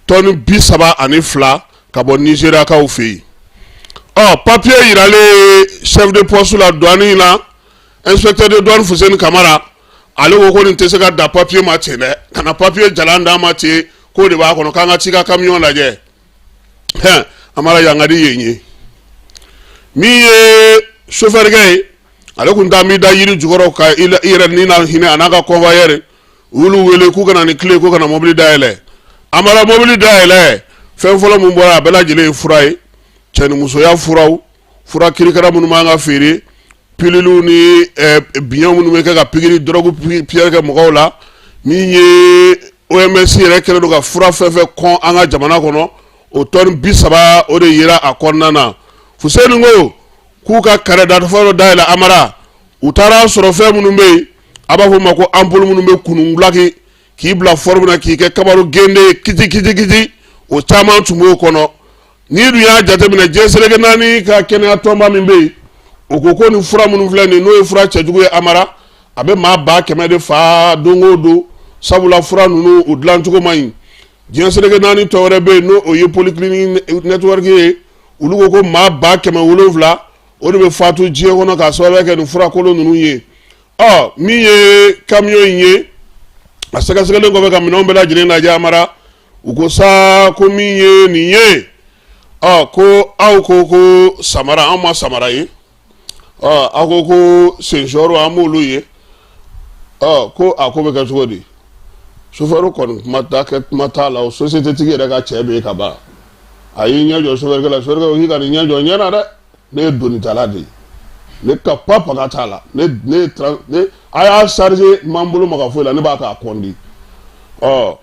tɔni 32 ka bɔ Nizeriyakaw fɛ yen. Ɔ, papier yiralen chef de poste la, douane la, inspecteur de douane Fuseni Kamara, ale ko ko nin tɛ se ka da papier ma ten dɛ. Ka na papier jalan d'a ma ten k'o de b'a kɔnɔ, k'an ka t'i ka camion lajɛ. Hɛn, Amara, yan ka di yen ye. Min ye chauffeur kɛ ye, ale kun taa b'i da yiri jukɔrɔ ka i yɛrɛ ni na hinɛ, a n'a ka convoyeur, u y'olu wele k'u ka na ni clé, ko ka na mobili dayɛlɛ. Amara, mobili dayɛlɛ, fɛn fɔlɔ mun bɔra, a bɛɛ lajɛlen ye fura ye: cɛnimusoya furaw, fura kirikara minnu b'an ka feere, pililiw ni biɲɛ minnu bɛ kɛ ka pikiri, dɔrɔgu piqûre kɛ mɔgɔw la. Min ye OMS yɛrɛ kɛlen don ka fura fɛn fɛn kɔn an ka jamana kɔnɔ, o tɔni 30, o de yera a kɔnɔna na. Fuseni ko k'u ka kɛrɛda fɔlɔ dayɛlɛ, Amara, u taara sɔrɔ fɛn minnu bɛ yen, a b'a fɔ o ma ko ampoule, minnu bɛ kunun k'i bila forme na, k'i kɛ kabaro gende ye kiti kiti kiti, o caman tun b'o kɔnɔ. N'i dun y'a jateminɛ, diɲɛ seleke naani ka kɛnɛya tɔnba min bɛ yen, o ko ko nin fura minnu filɛ nin, n'o ye fura cɛjugu ye, Amara, a bɛ maa 100 000 de fa don o don, sabula fura ninnu, u dilancogo man ɲi. Diɲɛ seleke naani tɔ wɛrɛ bɛ yen, n'o o ye polyclinique network ye, olu ko ko maa 700 000. o de bɛ fatu diɲɛ kɔnɔ k'a sababu kɛ nin furakolon ninnu ye. Ɔ, min ye camion in ye, a sɛgɛsɛgɛlen kɔfɛ ka minɛnw bɛɛ lajɛlen lajɛ, Amara, u ko sa ko min ye nin ye, ɔ, ko aw ko ko samara, anw ma samara ye. Ɔ, aw ko ko sensɔrɔ, an b'olu ye. Ɔ, ko a ko bɛ kɛ cogo di? Sofɛri kɔni, kuma t'a kɛ, kuma t'a la. O société tigi yɛrɛ ka cɛ bɛ yen ka ban. A y'i ɲɛ jɔ sofɛrikɛ la. Sofɛrikɛ ko k'i ka nin ɲɛ jɔ ɲɛ na dɛ, ne ye donitala de ye, ne ka pa paga t'a la, ne ne ne a y'a chargé, n m'an bolo maga foyi la, ne b'a k'a kɔndi. Ɔ,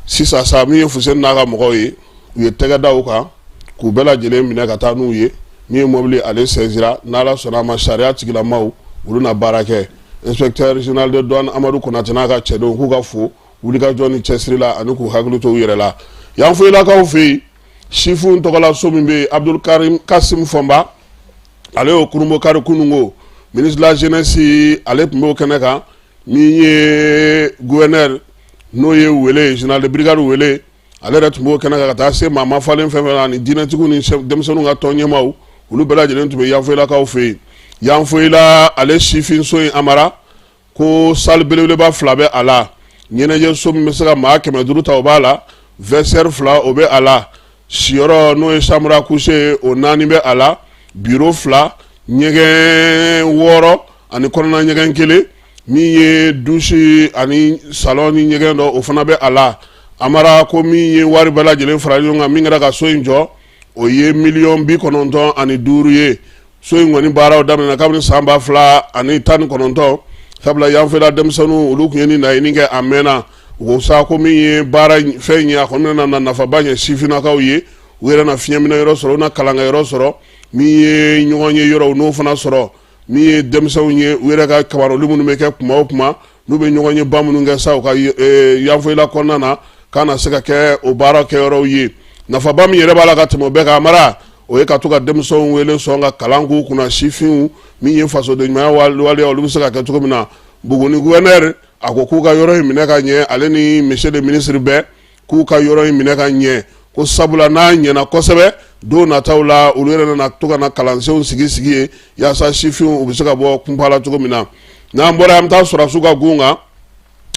sisan sa, min ye Fuseni n'a ka mɔgɔw ye, u ye tɛgɛ da u kan k'u bɛɛ lajɛlen minɛ ka taa n'u ye. Min ye mobili, ale saisira. N'Ala sɔnna a ma, sariya tigilamaw, olu na baara kɛ. Inspecteur général de douane Amadu Konate n'a ka cɛdenw, k'u ka fo wulikajɔ ni cɛsiri la ani k'u hakili to u yɛrɛ la. Yanfoyilakaw fɛ yen, sifinw tɔgɔla so min bɛ yen, Abdul Karim Kasim Fɔnba, ale y'o kurunbonkari kununko. Ministre de la jeunesse, ale tun b'o kɛnɛ kan. Min ye gouverneur, n'o ye Wele, général de brigade Wele, ale yɛrɛ tun b'o kɛnɛ kan, ka taa se maa mafalen fɛn fɛn ani diinɛtigiw ni denmisɛnninw ka tɔn ɲɛmaaw, olu bɛɛ lajɛlen tun bɛ Yanfoyilakaw fɛ yen. Yanfoyila ale sifinso in, Amara, ko salle belebeleba fila bɛ a la, ɲɛnajɛso min bɛ se ka maa 500 ta, o b'a la, vestiaire fila, o bɛ a la, siyɔrɔ n'o ye chambre à coucher, o naani bɛ a la, bureau fila, ɲɛgɛn wɔɔrɔ ani kɔnɔna ɲɛgɛn kelen, min ye douche ani salon ni ɲɛgɛn dɔ, o fana bɛ a la. Amara, ko min ye wari bɛɛ lajɛlen fara ɲɔgɔn kan, min kɛra ka so in jɔ, o ye miliyɔn 95 ye. So in kɔni baaraw daminɛna kabini san 2019, sabula Yanfoyila denmisɛnninw, olu tun ye nin laɲini kɛ a mɛnna. U ko sa ko min ye baara fɛn ye, a kɔni nana nafaba ɲɛ sifinnakaw ye. U yɛrɛ na fiɲɛminɛ yɔrɔ sɔrɔ, u na kalankɛ yɔrɔ sɔrɔ, min ye ɲɔgɔn ye yɔrɔ, u n'o fana sɔrɔ, min ye denmisɛnw ye, u yɛrɛ ka kabaroli minnu bɛ kɛ kuma o kuma, n'u bɛ ɲɔgɔn ye ba minnu kɛ sa u ka Yanfoyila kɔnɔna na, k'a na se ka kɛ o baara kɛyɔrɔw ye. Nafaba min yɛrɛ b'a la ka tɛmɛ o bɛɛ kan, Amara, o ye ka to ka denmisɛnw wele sɔn ka kalan k'u kunna, sifinw, min ye fasodenɲumanya waleya, olu bɛ se ka kɛ cogo min na. Buguni gouverneur, a ko k'u ka yɔrɔ in minɛ ka ɲɛ, ale ni monsieur le ministre bɛɛ, k'u ka yɔrɔ in minɛ ka ɲɛ, ko sabula n'a ɲɛna kosɛbɛ, don nataw la, olu yɛrɛ nana to ka na kalansenw sigi sigi ye, yaasa sifinw, u bɛ se ka bɔ kunpa la cogo min na. N'an bɔra, an bɛ taa sɔrɔdasiw ka gun kan.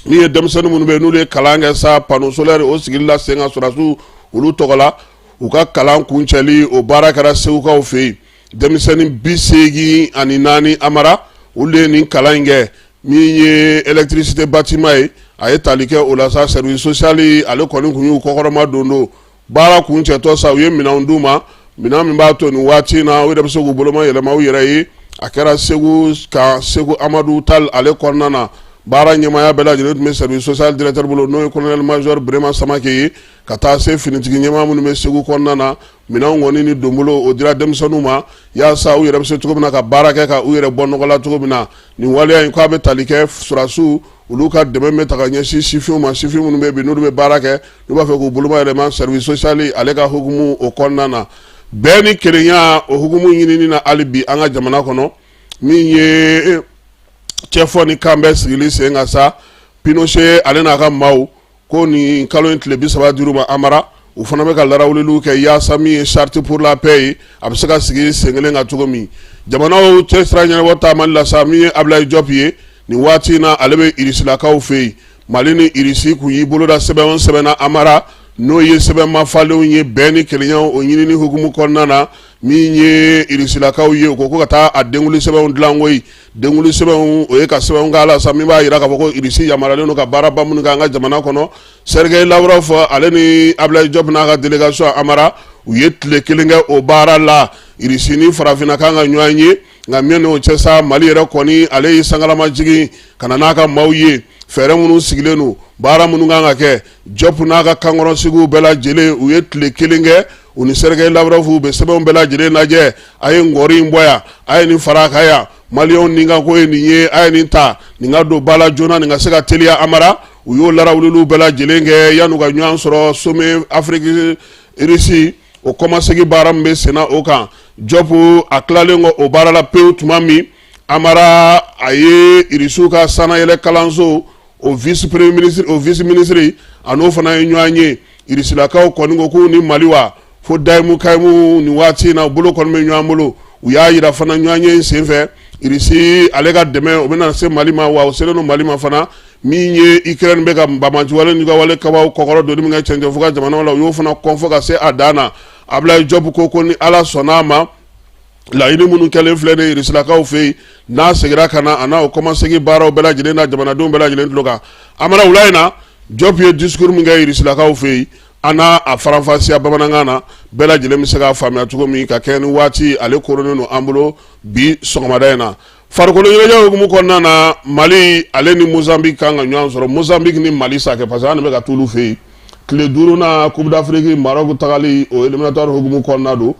Min ye denmisɛnnin minnu bɛ yen, n'olu ye kalan kɛ sa panneau solaire o sigili la sen kan sɔrɔdasiw olu tɔgɔ la, u ka kalan kuncɛli, o baara kɛra Segukaw fɛ yen. Denmisɛnnin 84, Amara, olu de ye nin kalan in kɛ. Min ye électricité bâtiment ye, a ye tali kɛ o la sa. Service social, ale kɔni tun y'u kɔkɔrɔma don don baara kuncɛtɔ sa, u ye minɛnw d'u ma, minɛn min b'a to nin waati in na, u yɛrɛ bɛ se k'u boloma yɛlɛma u yɛrɛ ye. A kɛra Segu ka Segu Amadu Tal ale kɔnɔna na. Baara ɲɛmaaya bɛɛ lajɛlen tun bɛ service social directeur bolo, n'o ye colonel major Burema Samake ye, ka taa se finitigi ɲɛmaa minnu bɛ Segu kɔnɔna na. Minɛnw kɔni ni donbolo, o dira denmisɛnninw ma, yaasa u yɛrɛ bɛ se cogo min na ka baara kɛ ka u yɛrɛ bɔ nɔgɔ la cogo min na. Nin waleya in, k'a bɛ tali kɛ sɔrɔdasiw olu ka dɛmɛ bɛ ta ka ɲɛsin sifinw ma, sifin minnu bɛ bi, n'olu bɛ baara kɛ, n'u b'a fɛ k'u boloma yɛlɛma service social ale ka hukumu o kɔnɔna na. Bɛn ni kelenya, o hukumu ɲinini na hali bi an ka jamana kɔnɔ, min ye cɛfɔ ni kanbɛn sigili sen kan sa, Pinochet ale n'a ka maaw, ko nin kalo in tile 30 dir'u ma, Amara, u fana bɛ ka larawuliliw kɛ yaasa min ye charte pour la paix ye, a bɛ se ka sigi sen kelen kan cogo min. Jamanaw cɛ sira ɲɛnabɔ taamali la sa, min ye Ablaye Diop ye, nin waati in na, ale bɛ Irisilakaw fɛ yen. Mali ni Irisi kun y'i bolo da sɛbɛn o sɛbɛn na, Amara, n'o ye sɛbɛn mafalenw ye bɛn ni kelenya o ɲinini hukumu kɔnɔna na, min ye Irisilakaw ye, u ko ko ka taa a denkuli sɛbɛnw dilan koyi. Denkuli sɛbɛnw, o ye ka sɛbɛnw k'a la sa, min b'a jira k'a fɔ ko Irisi yamaruyalen don ka baaraba minnu kɛ an ka jamana kɔnɔ. Sergei Lavrov, ale ni Ablaye Diop n'a ka délégation, Amara, u ye tile kelen kɛ o baara la. Irisi ni farafinna kan ka ɲɔgɔn ye, nka min n'o cɛ sa, Mali yɛrɛ kɔni, ale ye sangalama jigin ka na n'a ka maaw ye. Fɛɛrɛ minnu sigilen don, baara minnu kan ka kɛ, Diop n'a ka kankɔrɔsigiw bɛɛ lajɛlen, u ye tile kelen kɛ u ni Sergei Lavrov bɛ sɛbɛnw bɛɛ lajɛlen lajɛ. A ye ngɔri in bɔ yan, a ye nin fara a kan yan, maliyɛnw ni ka ko ye nin ye, a ye nin ta, nin ka don ba la joona, nin ka se ka teliya. Amara, u y'o larawuliliw bɛɛ lajɛlen kɛ yan'u ka ɲɔgɔn sɔrɔ sommet Afrique Russie o kɔmasegin baara min bɛ senna o kan. Diop, a tilalen kɔ o baara la pewu tuma min, Amara, a ye Irisiw ka sannayɛlɛ kalanso o vice premier ministre, o vice ministre, a n'o fana ye ɲɔgɔn ye. Irisilakaw kɔni ko k'u ni Mali wa fo dayimu kayimu nin waati in na, u bolo kɔni bɛ ɲɔgɔn bolo. U y'a yira fana ɲɔgɔnye in senfɛ, Irisi ale ka dɛmɛ o bɛna se Mali ma, wa o selen don Mali ma fana. Min ye Ukraine bɛ ka banbaanciwale n'u ka wale kabaw kɔkɔrɔ donni min kɛ cɛncɛnfuga jamanaw la, u y'o fana kɔn fo ka se a dan na. Ablaye Diop ko ni Ala sɔnna a ma, laɲini minnu kɛlen filɛ nin Irisilakaw fɛ yen, n'a seginna ka na, a n'a o kɔmasegin baaraw bɛɛ lajɛlen na jamanadenw bɛɛ lajɛlen tulo kan. Amara, wula in na, Diop ye discours min kɛ Irisilakaw fɛ yen, an n'a a faranfasiya bamanankan na, bɛɛ lajɛlen bɛ se k'a faamuya cogo min ka kɛ ni waati ale koronnen don an bolo bi sɔgɔmada in na. Farikolo ɲɛnajɛ hukumu kɔnɔna na, Mali ale ni Mozambique kan ka ɲɔgɔn sɔrɔ. Mozambique ni Mali sa kɛ, parce que an de bɛ ka t'olu fɛ yen tile duurunan Coupe d'Afrique Maroc tagali, o éliminatoire hukumu kɔnɔna don.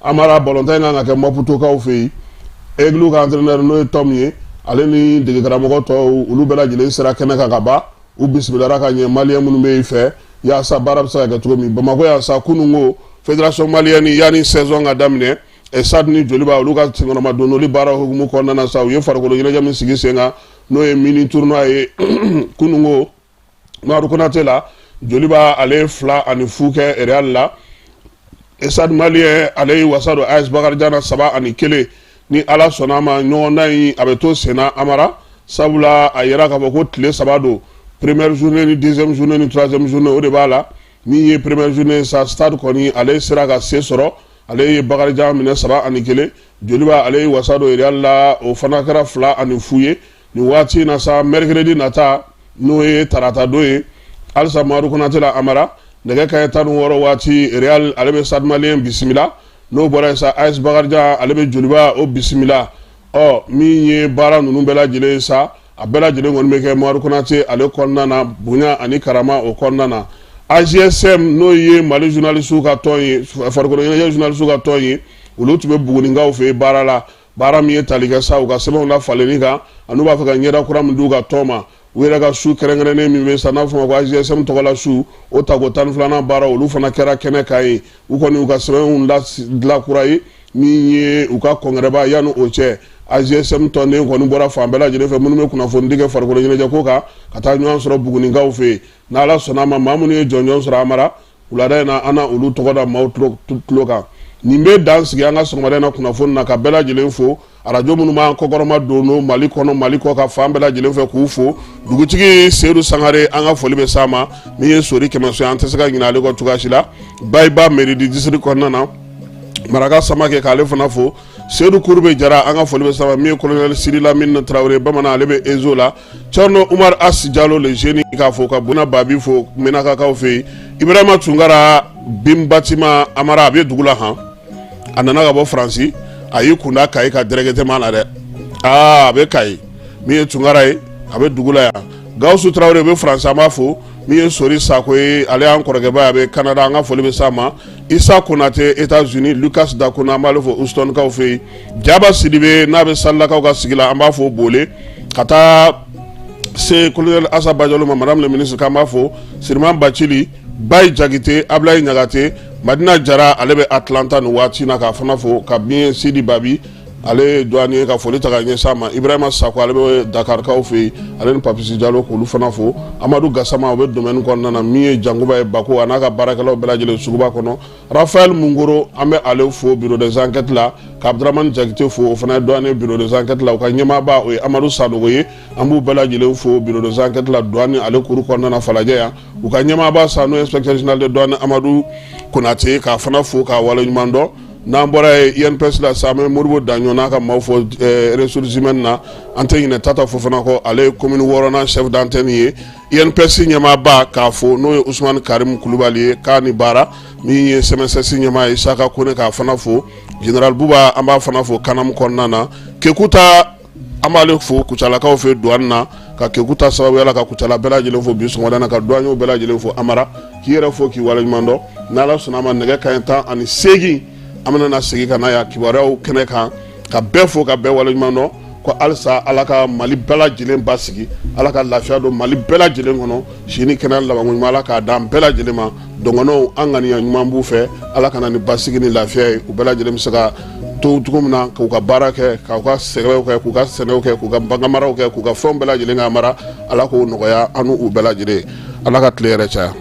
Amara, balontan in kan ka kɛ Maputokaw fɛ yen. Aigle ka entraîneur, n'o ye Tom ye, ale ni degekaramɔgɔ tɔw, olu bɛɛ lajɛlen sera kɛnɛ kan ka ban. U bisimilara ka ɲɛ maliyɛn minnu bɛ yen fɛ, yaasa baara bɛ se ka kɛ cogo min. Bamakɔ yan sa, kunun ko fédération malienne, yanni saison ka daminɛ, Stade ni Joliba, olu ka senkɔrɔma dondoli baara hukumu kɔnɔna na sa, u ye farikolo ɲɛnajɛ min sigi sen kan, n'o ye mini tournoi ye kunun ko Mamadu Konate la, Joliba ale ye 2-0 kɛ Real la. Stade malien ale ye wasa don AS Bakarijan na 3-1. Ni Ala sɔnna a ma, ɲɔgɔndan in a bɛ to senna, Amara, sabula a yira k'a fɔ ko tile 3 don, première journée ni deuxième journée ni troisième journée, o de b'a la. Min ye première journée sa, Stade kɔni ale sera ka se sɔrɔ, ale ye Bakarijan minɛ 3-1. Joliba ale ye wasa don Real la, o fana kɛra 2-0 ye. Nin waati in na sa, mercredi nata, n'o ye tarata don ye, halisa Mamadu Konate la, Amara, nɛgɛ kanɲɛ 16 waati, Real ale bɛ Stade malien bisimila. N'o bɔra yen sa, AS Bakarijan ale bɛ Joliba o bisimila. Ɔ min ye baara ninnu bɛɛ lajɛlen ye sa, a bɛɛ lajɛlen kɔni bɛ kɛ Mamadu Konate ale kɔnɔna na, bonya ani karama o kɔnɔna na. AJSM, n'o ye Mali journaliste ka tɔn ye, farikolo ɲɛnajɛ journaliste ka tɔn ye, olu tun bɛ Bugunikaw fɛ yen baara la, baara min ye tali kɛ sa u ka sɛbɛnw lafalenni kan, ani u b'a fɛ ka ɲɛda kura min d'u ka tɔn ma. U yɛrɛ ka su kɛrɛnkɛrɛnnen min bɛ sa, n'a fɔ ma ko AJSM tɔgɔla su, o tako 12nan baara, olu fana kɛra kɛnɛ kan ye. U kɔni u ka sɛbɛnw dilan kura ye, min ye u ka kɔnkɛrɛba. Yanni o cɛ, AJSM tɔnden kɔni bɔra fan bɛɛ lajɛlen fɛ, minnu bɛ kunnafonidi kɛ farikolo ɲɛnajɛ ko kan, ka taa ɲɔgɔn sɔrɔ Bugunikaw fɛ yen. N'Ala sɔnna a ma, maa minnu ye jɔnjɔn sɔrɔ, Amara, wulada in na, an na olu tɔgɔ da maaw tulo kan. Nin bɛ dan sigi an ka sɔgɔmada in na kunnafoni na, ka bɛɛ lajɛlen fo, arajo minnu b'an kɔkɔrɔma don no Mali kɔnɔ, Mali kɔ ka fan bɛɛ lajɛlen fɛ, k'u fo. Dugutigi Seyidu Sangare, an ka foli bɛ s'a ma. Min ye Sori Kɛmɛso ye, an tɛ se ka ɲinɛ ale kɔ cogoya si la. Bayiba mairie du district kɔnɔna na, Maraka Samakɛ, k'ale fana fo. Seyidu Kurube Jara, an ka foli bɛ s'a ma. Min ye colonel Sidi Lamine Tarawele bamanan, ale bɛ Ezo la. Thierno Umar As Jalo le jeune, k'a fo, ka Bona Babi fo Menakakaw fɛ yen. Ibrahima Tunkara bin bâtiment, Amara, a bɛ dugu la han. A nana ka bɔ Faransi, a y'i kunda Kayi ka directement la dɛ. Aa, a bɛ Kayi. Min ye Tunkara ye, a bɛ dugu la yan. Gawusu Tarawele bɛ Faransi, an b'a fo. Min ye Sori Sako ye, ale y'an kɔrɔkɛba ye, a bɛ Canada, an ka foli bɛ s'a ma. Isa Konate, États-Unis. Lucas Dakona, an b'ale fo Houston-kaw fɛ yen. Jaba Sidibe, n'a bɛ Salilakaw ka sigi la, an b'a fo Bole, ka taa se colonel Asa Bajalo ma, madame le ministre, k'an b'a fo. Siriman Bacili, Bayi Jakite, Ablaye Ɲagate, Madina Jara, ale bɛ Atlanta nin waati na, k'a fana fo. Ka bin Sidi Babi, ale ye douanier, ka foli ta ka ɲɛsin a ma. Ibrahima Sako, ale bɛ Dakarikaw fɛ yen, ale ni Papisi Jalo, k'olu fana fo. Amadu Gasama, o bɛ domaine kɔnɔna na. Min ye Jankuba ye Bako, a n'a ka baarakɛlaw bɛɛ lajɛlen suguba kɔnɔ. Rafael Mungoro, an bɛ ale fo bureau des enquêtes la, ka Abdramane Jakite fo, o fana ye douanier bureau des enquêtes la, u ka ɲɛmaaba o ye Amadu Sanogo ye. An b'u bɛɛ lajɛlen fo bureau des enquêtes la, douane ale kuru kɔnɔna na Falajɛ yan. U ka ɲɛmaaba sa, n'o ye inspecteur général de douane Amadu Konate, k'a fana fo k'a waleɲuman dɔn. N'an bɔra yen, INPS la sa, an bɛ Modibo Daɲɔ n'a ka maaw fo ressources humaines na. An tɛ ɲinɛ Tata Fofana kɔ, ale ye commune wɔɔrɔnan chef d'antenne ye. INPS ɲɛmaaba k'a fo, n'o ye Usumani Karimu Kulubali ye, k'a ni baara. Min ye CMSS ɲɛmaa ye, Isaka Kone, k'a fana fo. Général Buba, an b'a fana fo Kanam kɔnɔna na. Kekuta, an b'ale fo Kucalakaw fɛ douane na, ka Kekuta sababuya la ka Kucala bɛɛ lajɛlen fo bi sɔgɔmada na, ka douaniers bɛɛ lajɛlen fo. Amara, k'i yɛrɛ fo k'i waleɲuman dɔn. N'Ala sɔnna a ma, nɛgɛ kanɲɛ 18, an bɛna na segin ka na yan kibaruyaw kɛnɛ kan, ka bɛɛ fo ka bɛɛ waleɲuman dɔn, ko halisa Ala ka Mali bɛɛ lajɛlen basigi, Ala ka lafiya don Mali bɛɛ lajɛlen kɔnɔ, si ni kɛnɛya labanko ɲuman, Ala k'a d'an bɛɛ lajɛlen ma. Dɔgɔnɔw, an ŋaniya ɲuman b'u fɛ, Ala ka na ni basigi ni lafiya ye, u bɛɛ lajɛlen bɛ se ka to cogo min na k'u ka baara kɛ, k'u ka sɛgɛw kɛ, k'u ka sɛnɛw kɛ, k'u ka baganmaraw kɛ, k'u ka fɛnw bɛɛ lajɛlen ka mara. Ala k'o nɔgɔya an n'u bɛɛ lajɛlen. Ala ka tile yɛrɛ caya.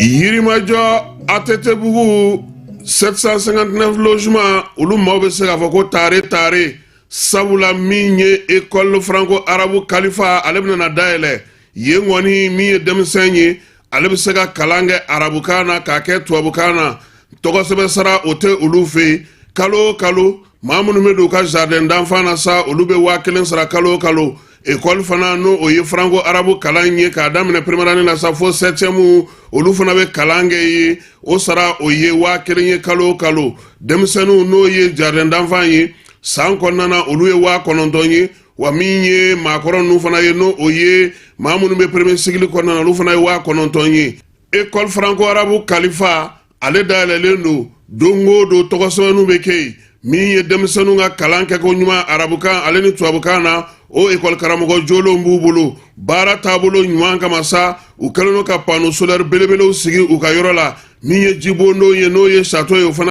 Yirimajɔ, ATT bugu. 759 logement, olu maaw bɛ se k'a fɔ ko tare tare, sabula min ye école franco arabe Kalifa, ale bɛna na dayɛlɛ yen kɔni. Min ye denmisɛn ye, ale bɛ se ka kalan kɛ arabukan na k'a kɛ tubabukan na. Tɔgɔsɛbɛn sara, o tɛ olu fɛ yen. Kalo o kalo, maa minnu bɛ don u ka jardin d'enfant na sa, olu bɛ 1000 sara kalo o kalo. Ekɔli fana, n'o o ye franco arabu kalan ye, k'a daminɛ première année la sa fo septième, olu fana bɛ kalan kɛ yen. O sara, o ye 1000 ye kalo o kalo. Denmisɛnninw, n'o ye jardin d'enfant ye, san kɔnɔna na, olu ye 9000 ye. Wa min ye maakɔrɔ ninnu fana ye, n'o o ye maa minnu bɛ premier cycle kɔnɔna na, olu fana ye 9000 ye. École franco arabu Kalifa, ale dayɛlɛlen don. Don o don, tɔgɔsɛbɛnninw bɛ kɛ yen. Min ye denmisɛnninw ka kalan kɛko ɲuman arabukan ale ni tubabukan na, o ekɔli karamɔgɔ jolenw b'u bolo. Baara taabolo ɲuman kama sa, u kɛlen don ka panneau solaire belebelew sigi u ka yɔrɔ la. Min ye jibondon ye, n'o ye château ye, o fana